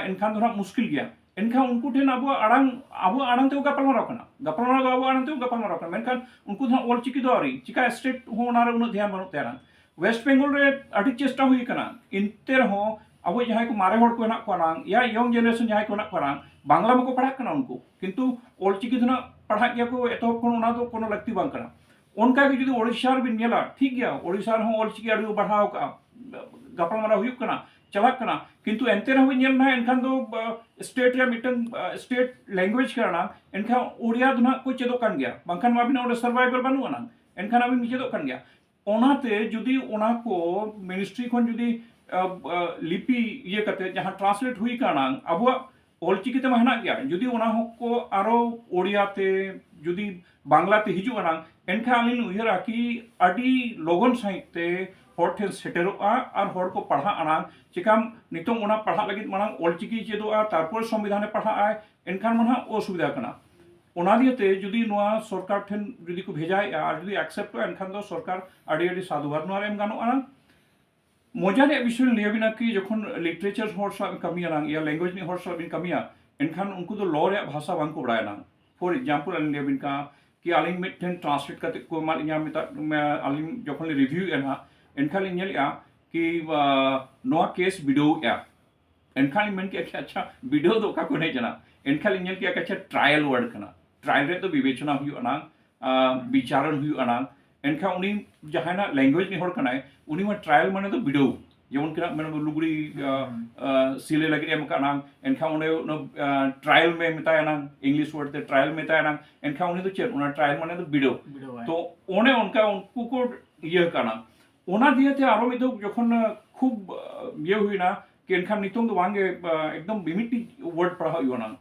ᱮᱱᱠᱷᱟᱱ ᱫᱚ ᱱᱟᱜ ᱢᱩᱥᱠᱤᱞ ᱜᱮᱭᱟ᱾ ᱮᱱᱠᱷᱟᱱ ᱩᱱᱠᱩ ᱴᱷᱮᱱ ᱟᱵᱚᱣᱟᱜ ᱟᱲᱟᱝ, ᱟᱵᱚᱣᱟᱜ ᱟᱲᱟᱝ ᱛᱮᱵᱚ ᱜᱟᱯᱟᱞᱢᱟᱨᱟᱣ ᱠᱟᱱᱟ, ᱜᱟᱯᱟᱞᱢᱟᱨᱟᱣ ᱫᱚ ᱟᱵᱚᱣᱟᱜ ᱟᱲᱟᱝ ᱛᱮᱵᱚ ᱜᱟᱯᱟᱞᱢᱟᱨᱟᱣ ᱠᱟᱱᱟ, ᱢᱮᱱᱠᱷᱟᱱ ᱩᱱᱠᱩ ᱫᱚ ᱦᱟᱸᱜ ᱚᱞ ᱪᱤᱠᱤ ᱫᱚ ᱟᱹᱣᱨᱤ, ᱪᱤᱠᱟ ᱥᱴᱮᱴ ᱦᱚᱸ ᱚᱱᱟᱨᱮ ᱩᱱᱟᱹᱜ ᱫᱷᱮᱭᱟᱱ ᱵᱟᱹᱱᱩᱜ ᱛᱟᱭᱟ ᱱᱟᱝ᱾ ᱳᱭᱮᱥᱴ ᱵᱮᱝᱜᱚᱞ ᱨᱮ ᱟᱹᱰᱤ ᱪᱮᱥᱴᱟ ᱦᱩᱭ ᱠᱟᱱᱟ, ᱮᱱᱛᱮ ᱨᱮᱦᱚᱸ ᱟᱵᱚ ᱡᱟᱦᱟᱸᱭ ᱠᱚ ᱢᱟᱨᱮ ᱦᱚᱲ ᱠᱚ ᱦᱮᱱᱟᱜ ᱠᱚᱣᱟ ᱱᱟᱝ, ᱭᱟ ᱭᱚᱝ ᱡᱮᱱᱟᱨᱮᱥᱚᱱ ᱡᱟᱦᱟᱸᱭ ᱠᱚ ᱦᱮᱱᱟᱜ ᱠᱚᱣᱟ ᱱᱟᱝ, ᱵᱟᱝᱞᱟ ᱢᱟᱠᱚ ᱯᱟᱲᱦᱟᱜ ᱠᱟᱱᱟ ᱩᱱᱠᱩ, ᱠᱤᱱᱛᱩ ᱚᱞ ᱪᱤᱠᱤ ᱫᱚ ᱱᱟᱜ ᱯᱟᱲᱦᱟᱜ ᱜᱮᱭᱟ ᱠᱚ ᱮᱛᱚᱦᱚᱵ ᱠᱷᱚᱱ, ᱚᱱᱟ ᱫᱚ ᱠᱳᱱᱳ ᱞᱟᱹᱠᱛᱤ ᱵᱟᱝ ᱠᱟᱱᱟ᱾ ᱚᱱᱠᱟ ᱜᱮ ᱡᱩᱫᱤ ᱳᱰᱤᱥᱟ ᱨᱮᱵᱤᱱ ᱧᱮᱞᱟ, ᱴᱷᱤᱠ ᱜᱮᱭᱟ, ᱳᱰᱤᱥᱟ ᱨᱮᱦᱚᱸ ᱚᱞ ᱪᱤᱠᱤ ᱟᱹᱰᱤ ᱠᱚ ᱵᱟᱲᱦᱟᱣ ᱠᱟᱜᱼᱟ, ᱜᱟᱯᱟᱞᱢᱟᱨᱟᱣ ᱦᱩᱭᱩᱜ ᱠᱟᱱᱟ, ᱪᱟᱞᱟᱜ ᱠᱟᱱᱟ, ᱠᱤᱱᱛᱩ ᱮᱱᱛᱮ ᱨᱮᱦᱚᱸ ᱵᱤᱱ ᱧᱮᱞ ᱱᱟ, ᱮᱱᱠᱷᱟᱱ ᱫᱚ ᱥᱴᱮᱴ ᱨᱮ ᱢᱤᱫᱴᱟᱝ ᱥᱴᱮᱴ ᱞᱮᱝᱜᱩᱭᱮᱡᱽ ᱠᱟᱱᱟ, ᱮᱱᱠᱷᱟᱱ ᱳᱰᱤᱭᱟ ᱫᱚ ᱱᱟᱜ ᱠᱚ ᱪᱮᱫᱚᱜ ᱠᱟᱱ ᱜᱮᱭᱟ, ᱵᱟᱝᱠᱷᱟᱱ ᱢᱟ ᱟᱹᱵᱤᱱᱟᱜ ᱚᱸᱰᱮ ᱥᱟᱨᱵᱟᱭᱵᱷᱟᱞ ᱵᱟᱹᱱᱩᱜ ᱟᱱᱟᱝ, ᱮᱱᱠᱷᱟᱱ ᱟᱹᱵᱤᱱ ᱪᱮᱫᱚᱜ ᱠᱟᱱ ᱜᱮᱭᱟ᱾ ᱚᱱᱟᱛᱮ ᱡᱩᱫᱤ ᱚᱱᱟ ᱠᱚ ᱢᱤᱱᱤᱥᱴᱨᱤ ᱠᱷᱚᱱ ᱡᱩᱫᱤ ᱞᱤᱯᱤ ᱤᱭᱟᱹ ᱠᱟᱛᱮ ᱡᱟᱦᱟᱸ ᱴᱨᱟᱱᱥᱞᱮᱴ ᱦᱩᱭ ᱠᱟᱱᱟ ᱟᱵᱚᱣᱟᱜ ᱚᱞᱪᱤᱠᱤ ᱛᱮᱢᱟ ᱦᱮᱱᱟᱜ ᱜᱮᱭᱟ, ᱡᱩᱫᱤ ᱚᱱᱟ ᱦᱚᱸ ᱠᱚ ᱟᱨᱚ ᱳᱰᱤᱭᱟ ᱛᱮ, ᱡᱩᱫᱤ ᱵᱟᱝᱞᱟ ᱛᱮ ᱦᱤᱡᱩᱜ ᱟᱱᱟᱝ, ᱮᱱᱠᱷᱟᱱ ᱟᱹᱞᱤᱧ ᱞᱤᱧ ᱩᱭᱦᱟᱹᱨᱟ ᱠᱤ ᱟᱹᱰᱤ ᱞᱚᱜᱚᱱ ᱥᱟᱺᱦᱤᱡ ᱛᱮ ᱦᱚᱲ ᱴᱷᱮᱱ ᱥᱮᱴᱮᱨᱚᱜᱼᱟ ᱟᱨ ᱦᱚᱲ ᱠᱚ ᱯᱟᱲᱦᱟᱜ ᱟᱱᱟᱝ᱾ ᱪᱮᱠᱟᱢ ᱱᱤᱛᱚᱝ ᱚᱱᱟ ᱯᱟᱲᱦᱟᱜ ᱞᱟᱹᱜᱤᱫ ᱢᱟᱲᱟᱝ ᱚᱞᱪᱤᱠᱤ ᱪᱮᱫᱚᱜᱼᱟ, ᱛᱟᱨᱯᱚᱨ ᱥᱚᱝᱵᱤᱫᱷᱟᱱᱮ ᱯᱟᱲᱦᱟᱜᱼᱟᱭ, ᱮᱱᱠᱷᱟᱱ ᱢᱟ ᱱᱟᱦᱟᱜ ᱚᱥᱩᱵᱤᱫᱷᱟ ᱠᱟᱱᱟ᱾ ᱚᱱᱟ ᱫᱤᱭᱮᱛᱮ ᱡᱩᱫᱤ ᱱᱚᱣᱟ ᱥᱚᱨᱠᱟᱨ ᱴᱷᱮᱱ ᱡᱩᱫᱤ ᱠᱚ ᱵᱷᱮᱡᱟᱭᱮᱫᱼᱟ ᱟᱨ ᱡᱩᱫᱤ ᱮᱠᱥᱮᱯᱴᱚᱜᱼᱟ, ᱮᱱᱠᱷᱟᱱ ᱫᱚ ᱥᱚᱨᱠᱟᱨ ᱟᱹᱰᱤ ᱟᱹᱰᱤ ᱥᱟᱫᱷᱩᱵᱟᱫ ᱱᱚᱣᱟ ᱨᱮ ᱮᱢ ᱜᱟᱱᱚᱜᱼᱟ᱾ ᱢᱚᱡᱟ ᱨᱮᱭᱟᱜ ᱵᱤᱥᱚᱭ ᱞᱤᱧ ᱞᱟᱹᱭ ᱟᱵᱤᱱᱟ ᱠᱤ ᱡᱚᱠᱷᱚᱱ ᱞᱤᱴᱟᱨᱮᱪᱟᱨ ᱦᱚᱲ ᱥᱟᱞᱟᱜ ᱵᱤᱱ ᱠᱟᱹᱢᱤᱭᱟ ᱱᱟᱝ, ᱭᱟ ᱞᱮᱝᱜᱩᱭᱮᱡᱽ ᱨᱤᱱᱤᱡ ᱦᱚᱲ ᱥᱟᱞᱟᱜ ᱵᱤᱱ ᱠᱟᱹᱢᱤᱭᱟ, ᱮᱱᱠᱷᱟᱱ ᱩᱱᱠᱩ ᱫᱚ ᱞᱚ ᱨᱮᱭᱟᱜ ᱵᱷᱟᱥᱟ ᱵᱟᱝᱠᱚ ᱵᱟᱲᱟᱭᱟ ᱱᱟᱝ᱾ ᱯᱷᱚᱨ ᱮᱠᱡᱟᱢᱯᱚᱞ ᱟᱹᱞᱤᱧ ᱞᱟᱹᱭ ᱟᱵᱤᱱ ᱠᱟᱱᱟ ᱠᱤ ᱟᱹᱞᱤᱧ ᱢᱤᱫᱴᱷᱮᱱ ᱴᱨᱟᱱᱥᱞᱮᱴ ᱠᱟᱛᱮ ᱠᱚ ᱮᱢᱟᱫ ᱞᱤᱧᱟ, ᱢᱮᱛᱟᱜ ᱢᱮ, ᱟᱹᱞᱤᱧ ᱡᱚᱠᱷᱚᱱ ᱞᱤᱧ ᱨᱤᱵᱷᱤᱭᱩ ᱮᱫᱼᱟ ᱱᱟᱦᱟᱜ, ᱮᱱᱠᱷᱟᱱ ᱞᱤᱧ ᱧᱮᱞᱮᱫᱼᱟ ᱠᱤ ᱱᱚᱣᱟ ᱠᱮᱥ ᱵᱤᱰᱟᱹᱣᱮᱫᱼᱟ᱾ ᱮᱱᱠᱷᱟᱱ ᱤᱧ ᱢᱮᱱ ᱠᱮᱫᱼᱟ ᱠᱤ ᱟᱪᱪᱷᱟ, ᱵᱤᱰᱟᱹᱣ ᱫᱚ ᱚᱠᱟ ᱠᱚ ᱮᱱᱮᱡ ᱠᱟᱱᱟ? ᱮᱱᱠᱷᱟᱱ ᱤᱧ ᱧᱮᱞ ᱠᱮᱫᱼᱟ ᱠᱤ ᱟᱪᱪᱷᱟ, ᱴᱨᱟᱭᱟᱞ ᱣᱟᱨᱰ ᱠᱟᱱᱟ᱾ ᱴᱨᱟᱭᱟᱞ ᱨᱮ ᱫᱚ ᱵᱤᱵᱮᱪᱚᱱᱟ ᱦᱩᱭᱩᱜᱼᱟ ᱱᱟᱝ, ᱵᱤᱪᱟᱨᱚᱱ ᱦᱩᱭᱩᱜᱼᱟ ᱱᱟᱝ᱾ ᱮᱱᱠᱷᱟᱱ ᱩᱱᱤ ᱡᱟᱦᱟᱸᱭ ᱱᱟᱜ ᱞᱮᱝᱜᱩᱭᱮᱡᱽ ᱨᱤᱱᱤᱡ ᱦᱚᱲ ᱠᱟᱱᱟᱭ, ᱩᱱᱤ ᱢᱟ ᱴᱨᱟᱭᱟᱞ ᱢᱟᱱᱮ ᱫᱚ ᱵᱤᱰᱟᱹᱣ᱾ ᱡᱮᱢᱚᱱ ᱠᱤ ᱱᱟᱜ ᱢᱮᱱ ᱞᱩᱜᱽᱲᱤ ᱥᱤᱞᱟᱹᱭ ᱞᱟᱹᱜᱤᱫ ᱮᱢ ᱠᱟᱜ ᱱᱟᱝ, ᱮᱱᱠᱷᱟᱱ ᱚᱸᱰᱮ ᱴᱨᱟᱭᱟᱞ ᱢᱮ ᱢᱮᱛᱟᱭᱟ ᱱᱟᱝ, ᱤᱝᱞᱤᱥ ᱣᱟᱨᱰ ᱛᱮ ᱴᱨᱟᱭᱟᱞ ᱢᱮᱛᱟᱭᱟ ᱱᱟᱝ, ᱮᱱᱠᱷᱟᱱ ᱩᱱᱤ ᱫᱚ ᱪᱮᱫ, ᱚᱱᱟ ᱴᱨᱟᱭᱟᱞ ᱢᱟᱱᱮ ᱫᱚ ᱵᱤᱰᱟᱹᱣ᱾ ᱵᱤᱰᱟᱹᱣᱟᱭ᱾ ᱛᱚ ᱚᱱᱮ ᱚᱱᱠᱟ ᱩᱱᱠᱩ ᱠᱚ ᱤᱭᱟᱹ ᱠᱟᱱᱟ᱾ ᱚᱱᱟ ᱫᱤᱭᱮ ᱛᱮ ᱟᱨᱚ ᱢᱤᱫ ᱫᱷᱟᱣ ᱡᱚᱠᱷᱚᱱ ᱠᱷᱩᱵ ᱤᱭᱟᱹ ᱦᱩᱭᱱᱟ ᱠᱤ ᱮᱱᱠᱷᱟᱱ ᱱᱤᱛᱚᱝ ᱫᱚ ᱵᱟᱝᱜᱮ, ᱮᱠᱫᱚᱢ ᱢᱤᱢᱤᱫᱴᱤᱡ ᱣᱟᱨᱰ ᱯᱟᱲᱦᱟᱣ ᱦᱩᱭᱩᱜᱼᱟ ᱱᱟᱝ᱾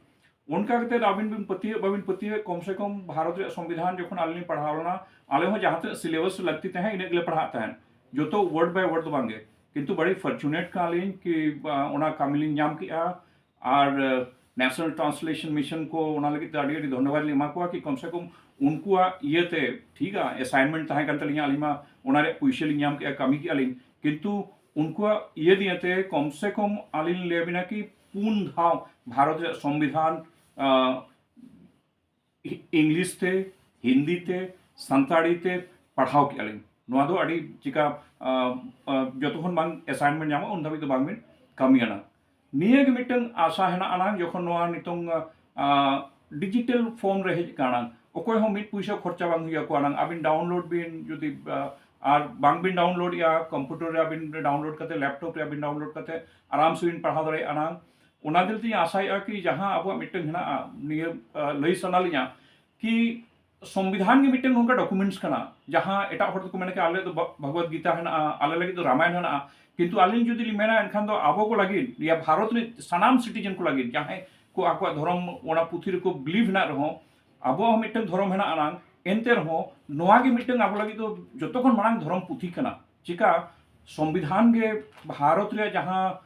ᱚᱱᱠᱟ ᱠᱟᱛᱮ ᱟᱹᱵᱤᱱ ᱵᱤᱱ ᱯᱟᱹᱛᱭᱟᱹᱜ ᱵᱟᱹᱵᱤᱱ ᱯᱟᱹᱛᱭᱟᱹᱜ, ᱠᱚᱢ ᱥᱮ ᱠᱚᱢ ᱵᱷᱟᱨᱚᱛ ᱨᱮᱭᱟᱜ ᱥᱚᱝᱵᱤᱫᱷᱟᱱ ᱡᱚᱠᱷᱚᱱ ᱟᱹᱞᱤᱧ ᱞᱤᱧ ᱯᱟᱲᱦᱟᱣ ᱞᱮᱱᱟ, ᱟᱞᱮ ᱦᱚᱸ ᱡᱟᱦᱟᱸ ᱛᱤᱱᱟᱹᱜ syllabus ᱞᱟᱹᱠᱛᱤ ᱛᱟᱦᱮᱸ, ᱤᱱᱟᱹᱜ ᱜᱮᱞᱮ ᱯᱟᱲᱦᱟᱜ ᱛᱟᱦᱮᱸᱫ, ᱡᱚᱛᱚ word by word ᱫᱚ ᱵᱟᱝᱜᱮ᱾ ᱠᱤᱱᱛᱩ ᱵᱟᱹᱲᱤ fortunate ᱠᱟᱱᱟᱞᱤᱧ ᱠᱤ, ᱟ, ᱚᱱᱟ ᱠᱟᱹᱢᱤ ᱞᱤᱧ ᱧᱟᱢ ᱠᱮᱜᱼᱟ᱾ ᱟᱨ, ᱟ, National Translation Mission ᱠᱚ ᱚᱱᱟ ᱞᱟᱹᱜᱤᱫ ᱛᱮ ᱟᱹᱰᱤ ᱟᱹᱰᱤ ᱫᱷᱚᱱᱭᱚᱵᱟᱫ ᱞᱤᱧ ᱮᱢᱟ ᱠᱚᱣᱟ ᱠᱤ ᱠᱚᱢ ᱥᱮ ᱠᱚᱢ ᱩᱱᱠᱩᱣᱟᱜ ᱤᱭᱟᱹᱛᱮ, ᱴᱷᱤᱠᱟ, assignment ᱛᱟᱦᱮᱸ ᱠᱟᱱ ᱛᱟᱹᱞᱤᱧᱟ, ᱟᱹᱞᱤᱧ ᱢᱟ ᱚᱱᱟ ᱨᱮᱭᱟᱜ ᱯᱩᱭᱥᱟᱹ ᱞᱤᱧ ᱧᱟᱢ ᱠᱮᱜᱼᱟ, ᱠᱟᱹᱢᱤ ᱠᱮᱜᱼᱟ ᱞᱤᱧ, ᱠᱤᱱᱛᱩ ᱩᱱᱠᱩᱣᱟᱜ ᱤᱭᱟᱹ ᱫᱤᱭᱟᱹᱛᱮ ᱠᱚᱢ ᱥᱮ ᱠᱚᱢ ᱟᱹᱞᱤᱧ ᱞᱤᱧ ᱞᱟᱹᱭ ᱟᱵᱤᱱᱟ ᱠᱤ ᱯᱩᱱ ᱫᱷᱟᱣ ᱵᱷᱟᱨᱚᱛ ᱨᱮᱭᱟᱜ ᱥᱚᱝᱵᱤᱫᱷᱟᱱ, ᱟ, ᱤᱝᱞᱤᱥ ᱛᱮ, ᱦᱤᱱᱫᱤ ᱛᱮ, ᱥᱟᱱᱛᱟᱲᱤ ᱛᱮ ᱯᱟᱲᱦᱟᱣ ᱠᱮᱜᱼᱟ ᱞᱤᱧ᱾ ᱱᱚᱣᱟ ᱫᱚ ᱟᱹᱰᱤ ᱪᱤᱠᱟ, ᱟ, ᱟ, ᱡᱚᱛᱚ ᱠᱷᱚᱱ ᱵᱟᱝ assignment ᱧᱟᱢᱚᱜ ᱩᱱ ᱫᱷᱟᱹᱵᱤᱡ ᱫᱚ ᱵᱟᱝ ᱵᱤᱱ ᱠᱟᱹᱢᱤᱭᱟ ᱱᱟᱝ᱾ ᱱᱤᱭᱟᱹ ᱜᱮ ᱢᱤᱫᱴᱟᱝ ᱟᱥᱟ ᱦᱮᱱᱟᱜ ᱟᱱᱟᱝ, ᱡᱚᱠᱷᱚᱱ ᱱᱚᱣᱟ ᱱᱤᱛᱚᱝ, ᱟ, digital form ᱨᱮ ᱦᱮᱡ ᱟᱠᱟᱱᱟ, ᱚᱠᱚᱭ ᱦᱚᱸ ᱢᱤᱫ ᱯᱩᱭᱥᱟᱹ ᱠᱷᱚᱨᱪᱟ ᱵᱟᱝ ᱦᱩᱭ ᱟᱠᱚ ᱟᱱᱟᱝ᱾ ᱟᱹᱵᱤᱱ download ᱵᱤᱱ ᱡᱩᱫᱤ, ᱟ, ᱟᱨ ᱵᱟᱝ ᱵᱤᱱ download ᱮᱜᱼᱟ, computer ᱨᱮ ᱟᱹᱵᱤᱱ download ᱠᱟᱛᱮ, laptop ᱨᱮ ᱟᱹᱵᱤᱱ download ᱠᱟᱛᱮ ᱟᱨᱟᱢ ᱥᱮ ᱵᱤᱱ ᱯᱟᱲᱦᱟᱣ ᱫᱟᱲᱮᱭᱟᱜᱼᱟ ᱟᱱᱟᱝ᱾ ᱚᱱᱟ ᱫᱤᱱ ᱛᱮᱧ ᱟᱥᱟᱭᱮᱜᱼᱟ ᱠᱤ ᱡᱟᱦᱟᱸ ᱟᱵᱚᱣᱟᱜ ᱢᱤᱫᱴᱟᱝ ᱦᱮᱱᱟᱜᱼᱟ, ᱱᱤᱭᱟᱹ, ᱟ, ᱞᱟᱹᱭ ᱥᱟᱱᱟ ᱞᱤᱧᱟ ᱠᱤ ᱥᱚᱝᱵᱤᱫᱷᱟᱱ ᱜᱮ ᱢᱤᱫᱴᱟᱝ ᱱᱚᱝᱠᱟ documents ᱠᱟᱱᱟ, ᱡᱟᱦᱟᱸ ᱮᱴᱟᱜ ᱦᱚᱲ ᱫᱚᱠᱚ ᱢᱮᱱᱟ ᱠᱤ ᱟᱞᱮ ᱫᱚ ᱵᱷᱚ-, ᱵᱷᱚᱜᱚᱵᱚᱫ ᱜᱤᱛᱟ ᱦᱮᱱᱟᱜᱼᱟ, ᱟᱞᱮ ᱞᱟᱹᱜᱤᱫ ᱫᱚ ᱨᱟᱢᱟᱭᱚᱱ ᱦᱮᱱᱟᱜᱼᱟ, ᱠᱤᱱᱛᱩ ᱟᱹᱞᱤᱧ ᱡᱩᱫᱤ ᱞᱤᱧ ᱢᱮᱱᱟ, ᱮᱱᱠᱷᱟᱱ ᱫᱚ ᱟᱵᱚ ᱠᱚ ᱞᱟᱹᱜᱤᱫ, ᱤᱭᱟ ᱵᱷᱟᱨᱚᱛ ᱨᱤᱱ ᱥᱟᱱᱟᱢ citizen ᱠᱚ ᱞᱟᱹᱜᱤᱫ, ᱡᱟᱦᱟᱸᱭ ᱠᱚ ᱟᱠᱚᱣᱟᱜ ᱫᱷᱚᱨᱚᱢ, ᱚᱱᱟ ᱯᱩᱛᱷᱤ ᱨᱮᱠᱚ believe ᱦᱮᱱᱟᱜ ᱨᱮᱦᱚᱸ, ᱟᱵᱚᱣᱟᱜ ᱦᱚᱸ ᱢᱤᱫᱴᱟᱝ ᱫᱷᱚᱨᱚᱢ ᱦᱮᱱᱟᱜ ᱟᱱᱟᱝ, ᱮᱱᱛᱮ ᱨᱮᱦᱚᱸ ᱱᱚᱣᱟ ᱜᱮ ᱢᱤᱫᱴᱟᱝ ᱟᱵᱚ ᱞᱟᱹᱜᱤᱫ ᱫᱚ ᱡᱚᱛᱚ ᱠᱷᱚᱱ ᱢᱟᱲᱟᱝ ᱫᱷᱚᱨᱚᱢ ᱯᱩᱛᱷᱤ ᱠᱟᱱᱟ᱾ ᱪᱮᱠᱟ ᱥᱚᱝᱵᱤᱫᱷᱟᱱ ᱜᱮ ᱵᱷᱟᱨᱚᱛ ᱨᱮᱭᱟᱜ ᱡᱟᱦᱟᱸ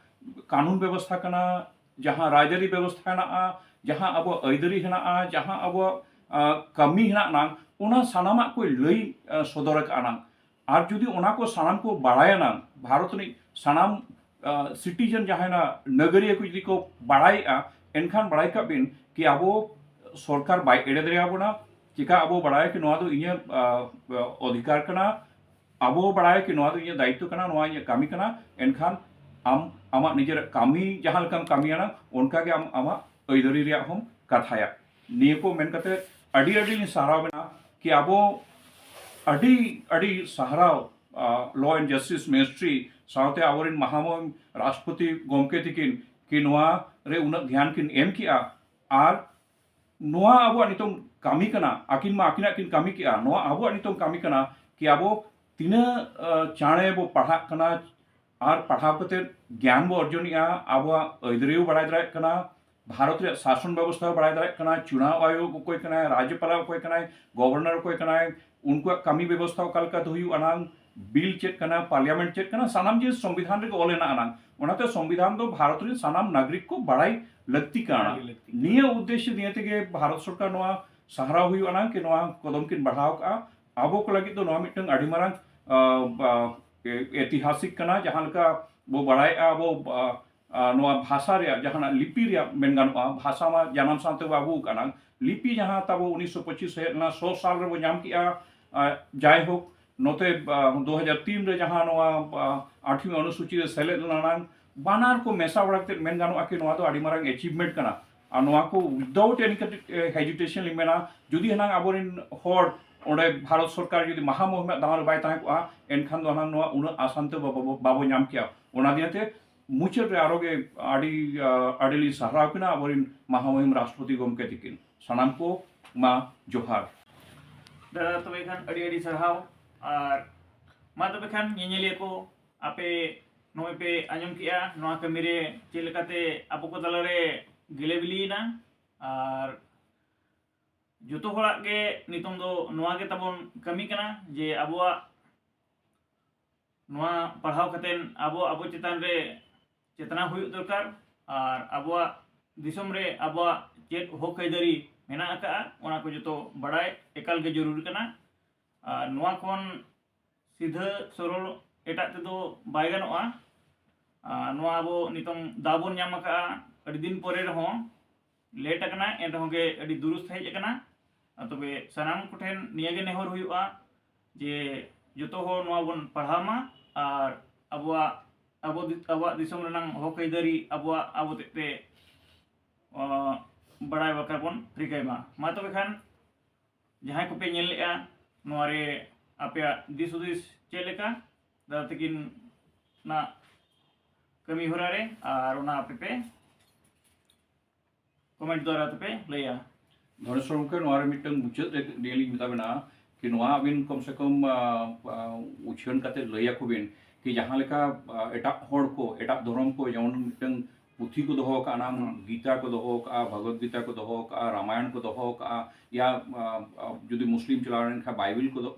ᱠᱟᱹᱱᱩᱱ ᱵᱮᱵᱚᱥᱛᱷᱟ ᱠᱟᱱᱟ, ᱡᱟᱦᱟᱸ ᱨᱟᱡᱽᱟᱹᱨᱤ ᱵᱮᱵᱚᱥᱛᱷᱟ ᱦᱮᱱᱟᱜᱼᱟ, ᱡᱟᱦᱟᱸ ᱟᱵᱚᱣᱟᱜ ᱟᱹᱭᱫᱟᱹᱨᱤ ᱦᱮᱱᱟᱜᱼᱟ, ᱡᱟᱦᱟᱸ ᱟᱵᱚᱣᱟᱜ, ᱟ, ᱠᱟᱹᱢᱤ ᱦᱮᱱᱟᱜ ᱱᱟᱝ, ᱚᱱᱟ ᱥᱟᱱᱟᱢᱟᱜ ᱠᱚᱭ ᱞᱟᱹᱭ, ᱟ, ᱥᱚᱫᱚᱨ ᱟᱠᱟᱫ ᱱᱟᱝ᱾ ᱟᱨ ᱡᱩᱫᱤ ᱚᱱᱟ ᱠᱚ ᱥᱟᱱᱟᱢ ᱠᱚ ᱵᱟᱲᱟᱭᱟ ᱱᱟᱝ, ᱵᱷᱟᱨᱚᱛ ᱨᱤᱱᱤᱡ ᱥᱟᱱᱟᱢ, ᱟ, citizen ᱡᱟᱦᱟᱸᱭ ᱱᱟ ᱱᱟᱜᱟᱨᱤᱭᱟᱹ ᱠᱚ ᱡᱩᱫᱤ ᱠᱚ ᱵᱟᱲᱟᱭᱮᱫᱼᱟ, ᱮᱱᱠᱷᱟᱱ ᱵᱟᱲᱟᱭ ᱠᱟᱜ ᱵᱤᱱ ᱠᱤ ᱟᱵᱚ ᱥᱚᱨᱠᱟᱨ ᱵᱟᱭ ᱮᱲᱮ ᱫᱟᱲᱮᱭᱟᱵᱚᱱᱟ᱾ ᱪᱮᱠᱟ ᱟᱵᱚ ᱵᱟᱲᱟᱭᱟ ᱠᱤ ᱱᱚᱣᱟ ᱫᱚ ᱤᱧᱟᱹᱜ, ᱟ, ᱚᱫᱷᱤᱠᱟᱨ ᱠᱟᱱᱟ, ᱟᱵᱚ ᱵᱟᱲᱟᱭᱟ ᱠᱤ ᱱᱚᱣᱟ ᱫᱚ ᱤᱧᱟᱹᱜ ᱫᱟᱭᱤᱛᱛᱚ ᱠᱟᱱᱟ, ᱱᱚᱣᱟ ᱤᱧᱟᱹᱜ ᱠᱟᱹᱢᱤ ᱠᱟᱱᱟ, ᱮᱱᱠᱷᱟᱱ ᱟᱢ ᱟᱢᱟᱜ ᱱᱤᱡᱮᱨᱟᱜ ᱠᱟᱹᱢᱤ ᱡᱟᱦᱟᱸ ᱞᱮᱠᱟᱢ ᱠᱟᱹᱢᱤᱭᱟ ᱱᱟᱝ, ᱚᱱᱠᱟ ᱜᱮ ᱟᱢ ᱟᱢᱟᱜ ᱟᱹᱭᱫᱟᱹᱨᱤ ᱨᱮᱭᱟᱜ ᱦᱚᱸᱢ ᱠᱟᱛᱷᱟᱭᱟ᱾ ᱱᱤᱭᱟᱹ ᱠᱚ ᱢᱮᱱ ᱠᱟᱛᱮ ᱟᱹᱰᱤ ᱟᱹᱰᱤ ᱞᱤᱧ ᱥᱟᱨᱦᱟᱣ ᱵᱮᱱᱟ ᱠᱤ ᱟᱵᱚ ᱟᱹᱰᱤ ᱟᱹᱰᱤ ᱥᱟᱨᱦᱟᱣ, ᱟ, Law and Justice Ministry ᱥᱟᱶᱛᱮ ᱟᱵᱚᱨᱮᱱ ᱢᱟᱦᱟᱢᱩᱦᱤᱱ ᱨᱟᱥᱴᱨᱚᱯᱚᱛᱤ ᱜᱚᱢᱠᱮ ᱛᱤᱠᱤᱱ ᱠᱤ ᱱᱚᱣᱟ ᱨᱮ ᱩᱱᱟᱹᱜ ᱫᱷᱮᱭᱟᱱ ᱠᱤᱱ ᱮᱢ ᱠᱮᱜᱼᱟ᱾ ᱟᱨ ᱱᱚᱣᱟ ᱟᱵᱚᱣᱟᱜ ᱱᱤᱛᱚᱝ ᱠᱟᱹᱢᱤ ᱠᱟᱱᱟ, ᱟᱹᱠᱤᱱ ᱢᱟ ᱟᱹᱠᱤᱱᱟᱜ ᱠᱤᱱ ᱠᱟᱹᱢᱤ ᱠᱮᱜᱼᱟ, ᱱᱚᱣᱟ ᱟᱵᱚᱣᱟᱜ ᱱᱤᱛᱚᱝ ᱠᱟᱹᱢᱤ ᱠᱟᱱᱟ ᱠᱤ ᱟᱵᱚ ᱛᱤᱱᱟᱹᱜ, ᱟ, ᱪᱟᱬᱮ ᱵᱚ ᱯᱟᱲᱦᱟᱜ ᱠᱟᱱᱟ ᱟᱨ ᱯᱟᱲᱦᱟᱣ ᱠᱟᱛᱮ ᱜᱮᱭᱟᱱ ᱵᱚ ᱚᱨᱡᱚᱱᱮᱜᱼᱟ, ᱟᱵᱚᱣᱟᱜ ᱟᱹᱭᱫᱟᱹᱨᱤ ᱵᱚ ᱵᱟᱲᱟᱭ ᱫᱟᱲᱮᱭᱟᱜ ᱠᱟᱱᱟ, ᱵᱷᱟᱨᱚᱛ ᱨᱮᱭᱟᱜ ᱥᱟᱥᱚᱱ ᱵᱮᱵᱚᱥᱛᱷᱟ ᱦᱚᱸ ᱵᱟᱲᱟᱭ ᱫᱟᱲᱮᱭᱟᱜ ᱠᱟᱱᱟ, ᱪᱩᱱᱟᱣ ᱟᱭᱳᱜᱽ ᱚᱠᱚᱭ ᱠᱟᱱᱟᱭ, ᱨᱟᱡᱽᱡᱚᱯᱟᱞ ᱚᱠᱚᱭ ᱠᱟᱱᱟᱭ, ᱜᱚᱵᱷᱚᱨᱱᱚᱨ ᱚᱠᱚᱭ ᱠᱟᱱᱟᱭ, ᱩᱱᱠᱩᱣᱟᱜ ᱠᱟᱹᱢᱤ ᱵᱮᱵᱚᱥᱛᱷᱟ ᱚᱠᱟ ᱞᱮᱠᱟᱛᱮ ᱦᱩᱭᱩᱜ ᱟᱱᱟᱝ, ᱵᱤᱞ ᱪᱮᱫ ᱠᱟᱱᱟ, ᱯᱟᱨᱞᱤᱭᱟᱢᱮᱱᱴ ᱪᱮᱫ ᱠᱟᱱᱟ, ᱥᱟᱱᱟᱢ ᱡᱤᱱᱤᱥ ᱥᱚᱝᱵᱤᱫᱷᱟᱱ ᱨᱮᱜᱮ ᱚᱞ ᱦᱮᱱᱟᱜ ᱟᱱᱟᱝ᱾ ᱚᱱᱟᱛᱮ ᱥᱚᱝᱵᱤᱫᱷᱟᱱ ᱫᱚ ᱵᱷᱟᱨᱚᱛ ᱨᱮᱱ ᱥᱟᱱᱟᱢ ᱱᱟᱜᱚᱨᱤᱠ ᱠᱚ ᱵᱟᱲᱟᱭ ᱞᱟᱹᱠᱛᱤ ᱠᱟᱱᱟ᱾ ᱟᱹᱰᱤ ᱞᱟᱹᱠᱛᱤ ᱠᱟᱱᱟ᱾ ᱱᱤᱭᱟᱹ ᱩᱫᱽᱫᱮᱥᱥᱚ ᱱᱤᱭᱟᱹ ᱛᱮᱜᱮ ᱵᱷᱟᱨᱚᱛ ᱥᱚᱨᱠᱟᱨ ᱱᱚᱣᱟ ᱥᱟᱦᱨᱟᱣ ᱦᱩᱭᱩᱜ ᱟᱱᱟᱝ ᱠᱤ ᱱᱚᱣᱟ ᱠᱚᱫᱚᱢ ᱠᱤᱱ ᱵᱟᱲᱦᱟᱣ ᱠᱟᱜᱼᱟ᱾ ᱟᱵᱚ ᱠᱚ ᱞᱟᱹᱜᱤᱫ ᱫᱚ ᱱᱚᱣᱟ ᱢᱤᱫᱴᱟᱝ ᱟᱹᱰᱤ ᱢᱟᱨᱟᱝ, ᱟ, ᱟ, ᱮ-, ᱮᱛᱤᱦᱟᱥᱤᱠ ᱠᱟᱱᱟ᱾ ᱡᱟᱦᱟᱸ ᱞᱮᱠᱟ ᱵᱚ ᱵᱟᱲᱟᱭᱮᱜᱼᱟ, ᱟᱵᱚ, ᱟ, ᱟ, ᱱᱚᱣᱟ ᱵᱷᱟᱥᱟ ᱨᱮᱭᱟᱜ ᱡᱟᱦᱟᱱᱟᱜ ᱞᱤᱯᱤ ᱨᱮᱭᱟᱜ ᱢᱮᱱ ᱜᱟᱱᱚᱜᱼᱟ, ᱵᱷᱟᱥᱟ ᱢᱟ ᱡᱟᱱᱟᱢ ᱥᱟᱶᱛᱮ ᱵᱚ ᱟᱹᱜᱩ ᱟᱠᱟᱱᱟ᱾ ᱞᱤᱯᱤ ᱡᱟᱦᱟᱸ ᱛᱟᱵᱚ ᱩᱱᱤᱥᱥᱚ ᱯᱚᱸᱪᱤᱥ ᱦᱮᱡ ᱞᱮᱱᱟ, ᱥᱚ ᱥᱟᱞ ᱨᱮᱵᱚ ᱧᱟᱢ ᱠᱮᱜᱼᱟ᱾ ᱟ, ᱡᱟᱭᱦᱳᱠ, ᱱᱚᱛᱮ, ᱟ, ᱫᱩ ᱦᱟᱡᱟᱨ ᱛᱤᱱ ᱨᱮ ᱡᱟᱦᱟᱸ ᱱᱚᱣᱟ, ᱟ, ᱟᱴᱷᱣᱤ ᱚᱱᱩᱥᱩᱪᱤ ᱨᱮ ᱥᱮᱞᱮᱫ ᱞᱮᱱᱟ, ᱵᱟᱱᱟᱨ ᱠᱚ ᱢᱮᱥᱟ ᱵᱟᱲᱟ ᱠᱟᱛᱮ ᱢᱮᱱ ᱜᱟᱱᱚᱜᱼᱟ ᱠᱤ ᱱᱚᱣᱟ ᱫᱚ ᱟᱹᱰᱤ ᱢᱟᱨᱟᱝ ᱮᱪᱤᱵᱷᱢᱮᱱᱴ ᱠᱟᱱᱟ᱾ ᱟᱨ ᱱᱚᱣᱟ ᱠᱚ without any ᱠᱟᱹᱴᱤᱡ, ᱮ, hesitation ᱞᱤᱧ ᱢᱮᱱᱟ, ᱡᱩᱫᱤ ᱦᱮᱱᱟᱝ ᱟᱵᱚᱨᱮᱱ ᱦᱚᱲ ᱚᱸᱰᱮ ᱵᱷᱟᱨᱚᱛ ᱥᱚᱨᱠᱟᱨ ᱡᱩᱫᱤ ᱢᱟᱦᱟ ᱢᱩᱦᱤᱢ ᱨᱮᱭᱟᱜ ᱫᱟᱣ ᱨᱮ ᱵᱟᱭ ᱛᱟᱦᱮᱸ ᱠᱚᱜᱼᱟ, ᱮᱱᱠᱷᱟᱱ ᱫᱚ ᱦᱮᱱᱟᱝ ᱱᱚᱣᱟ ᱩᱱᱟᱹᱜ ᱟᱥᱟᱱ ᱛᱮ ᱵᱟᱵᱚ, ᱵᱟᱵᱚ ᱧᱟᱢ ᱠᱮᱭᱟ᱾ ᱚᱱᱟ ᱫᱤᱭᱮ ᱛᱮ ᱢᱩᱪᱟᱹᱫ ᱨᱮ ᱟᱨᱚ ᱜᱮ ᱟᱹᱰᱤ, ᱟ, ᱟᱹᱰᱤ ᱞᱤᱧ ᱥᱟᱨᱦᱟᱣ ᱠᱤᱱᱟ ᱟᱵᱚᱨᱮᱱ ᱢᱟᱦᱟ ᱢᱩᱦᱤᱢ ᱨᱟᱥᱴᱨᱚᱯᱚᱛᱤ ᱜᱚᱢᱠᱮ ᱛᱤᱠᱤᱱ᱾ ᱥᱟᱱᱟᱢ ᱠᱚ ᱢᱟ ᱡᱚᱦᱟᱨ᱾ ᱫᱟᱫᱟ, ᱛᱚᱵᱮ ᱠᱷᱟᱱ ᱟᱹᱰᱤ ᱟᱹᱰᱤ ᱥᱟᱨᱦᱟᱣ᱾ ᱟᱨ ᱢᱟ ᱛᱚᱵᱮ ᱠᱷᱟᱱ ᱧᱮᱧᱮᱞᱤᱭᱟᱹ ᱠᱚ, ᱟᱯᱮ ᱱᱚᱜᱼᱚᱭ ᱯᱮ ᱟᱸᱡᱚᱢ ᱠᱮᱜᱼᱟ ᱱᱚᱣᱟ ᱠᱟᱹᱢᱤ ᱨᱮ ᱪᱮᱫ ᱞᱮᱠᱟᱛᱮ ᱟᱵᱚ ᱠᱚ ᱛᱟᱞᱟᱨᱮ ᱜᱮᱞᱮ ᱵᱤᱞᱤᱭᱮᱱᱟ᱾ ᱟᱨ ᱡᱚᱛᱚ ᱦᱚᱲᱟᱜ ᱜᱮ ᱱᱤᱛᱚᱝ ᱫᱚ ᱱᱚᱣᱟ ᱜᱮ ᱛᱟᱵᱚᱱ ᱠᱟᱹᱢᱤ ᱠᱟᱱᱟ ᱡᱮ ᱟᱵᱚᱣᱟᱜ ᱱᱚᱣᱟ ᱯᱟᱲᱦᱟᱣ ᱠᱟᱛᱮᱱ ᱟᱵᱚ, ᱟᱵᱚ ᱪᱮᱛᱟᱱ ᱨᱮ ᱪᱮᱛᱱᱟ ᱦᱩᱭᱩᱜ ᱫᱚᱨᱠᱟᱨ᱾ ᱟᱨ ᱟᱵᱚᱣᱟᱜ ᱫᱤᱥᱚᱢ ᱨᱮ ᱟᱵᱚᱣᱟᱜ ᱪᱮᱫ ᱦᱚᱠ ᱟᱹᱭᱫᱟᱹᱨᱤ ᱢᱮᱱᱟᱜ ᱟᱠᱟᱫᱼᱟ, ᱚᱱᱟ ᱠᱚ ᱡᱚᱛᱚ ᱵᱟᱲᱟᱭ ᱮᱠᱟᱞ ᱜᱮ ᱡᱚᱨᱩᱨᱤ ᱠᱟᱱᱟ᱾ ᱟᱨ ᱱᱚᱣᱟ ᱠᱷᱚᱱ ᱥᱤᱫᱷᱟᱹ ᱥᱚᱨᱚᱞ ᱮᱴᱟᱜ ᱛᱮᱫᱚ ᱵᱟᱭ ᱜᱟᱱᱚᱜᱼᱟ᱾ ᱟᱨ ᱱᱚᱣᱟ ᱟᱵᱚ ᱱᱤᱛᱚᱝ ᱫᱟᱣ ᱵᱚᱱ ᱧᱟᱢ ᱟᱠᱟᱫᱼᱟ, ᱟᱹᱰᱤ ᱫᱤᱱ ᱯᱚᱨᱮ ᱨᱮᱦᱚᱸ, ᱞᱮᱴ ᱟᱠᱟᱱᱟ, ᱮᱱ ᱨᱮᱦᱚᱸ ᱜᱮ ᱟᱹᱰᱤ ᱫᱩᱨᱩᱥᱛ ᱦᱮᱡ ᱟᱠᱟᱱᱟ᱾ ᱟᱨ ᱛᱚᱵᱮ ᱥᱟᱱᱟᱢ ᱠᱚᱴᱷᱮᱱ ᱱᱤᱭᱟᱹ ᱜᱮ ᱱᱮᱦᱚᱨ ᱦᱩᱭᱩᱜᱼᱟ ᱡᱮ ᱡᱚᱛᱚ ᱦᱚᱲ ᱱᱚᱣᱟ ᱵᱚᱱ ᱯᱟᱲᱦᱟᱣ ᱢᱟ ᱟᱨ ᱟᱵᱚᱣᱟᱜ, ᱟᱵᱚ ᱫᱤ-, ᱟᱵᱚᱣᱟᱜ ᱫᱤᱥᱚᱢ ᱨᱮᱱᱟᱝ ᱦᱚᱠ ᱟᱹᱭᱫᱟᱹᱨᱤ ᱟᱵᱚᱣᱟᱜ, ᱟᱵᱚ ᱛᱮᱫ ᱛᱮ, ᱟᱸ, ᱵᱟᱲᱟᱭ ᱵᱟᱠᱷᱨᱟ ᱵᱚᱱ ᱨᱤᱠᱟᱹᱭ ᱢᱟ᱾ ᱢᱟ ᱛᱚᱵᱮ ᱠᱷᱟᱱ ᱡᱟᱦᱟᱸᱭ ᱠᱚᱯᱮ ᱧᱮᱞ ᱞᱮᱜᱼᱟ, ᱱᱚᱣᱟ ᱨᱮ ᱟᱯᱮᱭᱟᱜ ᱫᱤᱥ ᱦᱩᱫᱤᱥ ᱪᱮᱫ ᱞᱮᱠᱟ ᱫᱟᱫᱟ ᱛᱟᱹᱠᱤᱱᱟᱜ ᱠᱟᱹᱢᱤ ᱦᱚᱨᱟ ᱨᱮ, ᱟᱨ ᱚᱱᱟ ᱟᱯᱮ ᱯᱮ ᱠᱚᱢᱮᱱᱴ ᱫᱣᱟᱨᱟ ᱛᱮᱯᱮ ᱞᱟᱹᱭᱟ᱾ ᱫᱷᱚᱱᱮᱥᱣᱚᱨ ᱜᱚᱢᱠᱮ, ᱱᱚᱣᱟ ᱨᱮ ᱢᱤᱫᱴᱟᱝ ᱢᱩᱪᱟᱹᱫ ᱨᱮ ᱱᱤᱭᱟᱹ ᱞᱤᱧ ᱢᱮᱛᱟ ᱵᱮᱱᱟ ᱠᱤ ᱱᱚᱣᱟ ᱟᱹᱵᱤᱱ ᱠᱚᱢ ᱥᱮ ᱠᱚᱢ, ᱟ, ᱟ, ᱩᱪᱷᱟᱹᱱ ᱠᱟᱛᱮ ᱞᱟᱹᱭ ᱟᱠᱚ ᱵᱤᱱ ᱠᱤ ᱡᱟᱦᱟᱸ ᱞᱮᱠᱟ, ᱟ, ᱮᱴᱟᱜ ᱦᱚᱲ ᱠᱚ, ᱮᱴᱟᱜ ᱫᱷᱚᱨᱚᱢ ᱠᱚ ᱡᱮᱢᱚᱱ ᱢᱤᱫᱴᱟᱝ ᱯᱩᱛᱷᱤ ᱠᱚ ᱫᱚᱦᱚ ᱟᱠᱟᱫᱼᱟ, ᱚᱱᱟ ᱜᱤᱛᱟ ᱠᱚ ᱫᱚᱦᱚ ᱟᱠᱟᱫᱼᱟ, ᱵᱷᱚᱜᱚᱵᱫ ᱜᱤᱛᱟ ᱠᱚ ᱫᱚᱦᱚ ᱟᱠᱟᱫᱼᱟ, ᱨᱟᱢᱟᱭᱚᱱ ᱠᱚ ᱫᱚᱦᱚ ᱟᱠᱟᱫᱼᱟ, ᱭᱟ ᱡᱩᱫᱤ ᱢᱩᱥᱞᱤᱢ ᱪᱟᱞᱟᱣ ᱞᱮᱱᱠᱷᱟᱱ ᱵᱟᱭᱵᱮᱞ ᱠᱚ,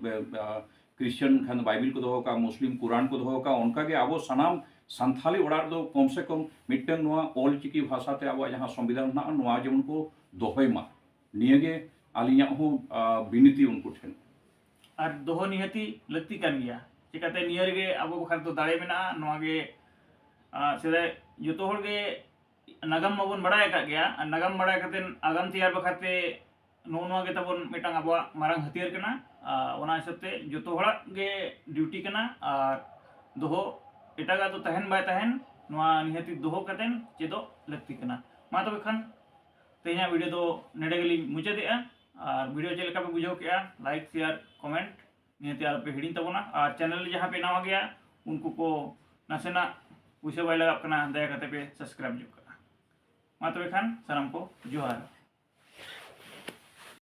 ᱠᱨᱤᱥᱪᱟᱱ ᱠᱷᱟᱱ ᱫᱚ ᱵᱟᱭᱵᱮᱞ ᱠᱚ ᱫᱚᱦᱚ ᱟᱠᱟᱫᱼᱟ, ᱢᱩᱥᱞᱤᱢ ᱠᱩᱨᱟᱱ ᱠᱚ ᱫᱚᱦᱚ ᱟᱠᱟᱫᱼᱟ᱾ ᱚᱱᱠᱟᱜᱮ ᱟᱵᱚ ᱥᱟᱱᱟᱢ ᱥᱟᱱᱛᱷᱟᱞᱤ ᱚᱲᱟᱜ ᱨᱮᱫᱚ ᱠᱚᱢ ᱥᱮ ᱠᱚᱢ ᱢᱤᱫᱴᱟᱝ ᱱᱚᱣᱟ ᱚᱞ ᱪᱤᱠᱤ ᱵᱷᱟᱥᱟᱛᱮ ᱟᱵᱚᱣᱟᱜ ᱡᱟᱦᱟᱸ ᱥᱚᱝᱵᱤᱫᱷᱟᱱ ᱢᱮᱱᱟᱜᱼᱟ, ᱱᱚᱣᱟ ᱡᱮᱢᱚᱱ ᱠᱚ ᱫᱚᱦᱚᱭ ᱢᱟ, ᱱᱤᱭᱟᱹᱜᱮ ᱟᱹᱞᱤᱧᱟᱜ ᱦᱚᱸ ᱵᱤᱱᱤᱛᱤ ᱩᱱᱠᱩ ᱴᱷᱮᱱ᱾ ᱟᱨ ᱫᱚᱦᱚ ᱱᱤᱦᱟᱹᱛᱤ ᱞᱟᱹᱠᱛᱤ ᱠᱟᱱ ᱜᱮᱭᱟ᱾ ᱪᱤᱠᱟᱹᱛᱮ ᱱᱤᱭᱟᱹ ᱨᱮᱜᱮ ᱟᱵᱚ ᱵᱟᱠᱷᱨᱟ ᱫᱚ ᱫᱟᱲᱮ ᱢᱮᱱᱟᱜᱼᱟ᱾ ᱱᱚᱣᱟ ᱜᱮ ᱥᱮᱫᱟᱭ ᱡᱚᱛᱚ ᱦᱚᱲ ᱜᱮ ᱱᱟᱜᱟᱢ ᱢᱟᱵᱚᱱ ᱵᱟᱲᱟᱭ ᱟᱠᱟᱫ ᱜᱮᱭᱟ, ᱟᱨ ᱱᱟᱜᱟᱢ ᱵᱟᱲᱟᱭ ᱠᱟᱛᱮ ᱟᱜᱟᱢ ᱛᱮᱭᱟᱨ ᱵᱟᱠᱷᱨᱟᱛᱮ ᱱᱚᱜᱼᱚ ᱱᱚᱣᱟ ᱜᱮ ᱛᱟᱵᱚᱱ ᱢᱤᱫᱴᱟᱝ ᱟᱵᱚᱣᱟᱜ ᱢᱟᱨᱟᱝ ᱦᱟᱹᱛᱭᱟᱹᱨ ᱠᱟᱱᱟ᱾ ᱚᱱᱟ ᱦᱤᱥᱟᱹᱵ ᱛᱮ ᱡᱚᱛᱚ ᱦᱚᱲᱟᱜ ᱜᱮ ᱰᱤᱭᱩᱴᱤ ᱠᱟᱱᱟ, ᱟᱨ ᱫᱚᱦᱚ ᱮᱴᱟᱜᱟᱜ ᱫᱚ ᱛᱟᱦᱮᱱ ᱵᱟᱭ ᱛᱟᱦᱮᱱ, ᱱᱚᱣᱟ ᱱᱤᱦᱟᱹᱛᱤ ᱫᱚᱦᱚ ᱠᱟᱛᱮ ᱪᱮᱫᱚᱜ ᱞᱟᱹᱠᱛᱤ ᱠᱟᱱᱟ᱾ ᱢᱟ ᱛᱚᱵᱮ ᱠᱷᱟᱱ ᱛᱮᱦᱮᱧᱟᱜ ᱵᱷᱤᱰᱤᱭᱳ ᱫᱚ ᱱᱚᱰᱮ ᱜᱮᱞᱤᱧ ᱢᱩᱪᱟᱹᱫᱮᱜᱼᱟ᱾ ᱟᱨ ᱵᱷᱤᱰᱤᱭᱳ ᱪᱮᱫ ᱞᱮᱠᱟ ᱯᱮ ᱵᱩᱡᱷᱟᱹᱣ ᱠᱮᱜᱼᱟ, ᱞᱟᱭᱤᱠ, ᱥᱮᱭᱟᱨ, ᱠᱚᱢᱮᱱᱴ ᱱᱤᱦᱟᱹᱛᱤ ᱟᱞᱚᱯᱮ ᱦᱤᱲᱤᱧ ᱛᱟᱵᱚᱱᱟ᱾ ᱟᱨ ᱪᱮᱱᱮᱞ ᱨᱮ ᱡᱟᱦᱟᱸ ᱯᱮ ᱱᱟᱣᱟ ᱜᱮᱭᱟ, ᱩᱱᱠᱩ ᱠᱚ ᱱᱟᱥᱮᱱᱟᱜ ᱯᱩᱭᱥᱟᱹ ᱵᱟᱭ ᱞᱟᱜᱟᱜ ᱠᱟᱱᱟ, ᱫᱟᱭᱟ ᱠᱟᱛᱮ ᱯᱮ ᱥᱟᱵᱥᱠᱨᱟᱭᱤᱵ ᱧᱚᱜ ᱠᱟᱜᱼᱟ᱾ ᱢᱟ ᱛᱚᱵᱮ ᱠᱷᱟᱱ ᱥᱟᱱᱟᱢ ᱠᱚ ᱡᱚᱦᱟᱨ᱾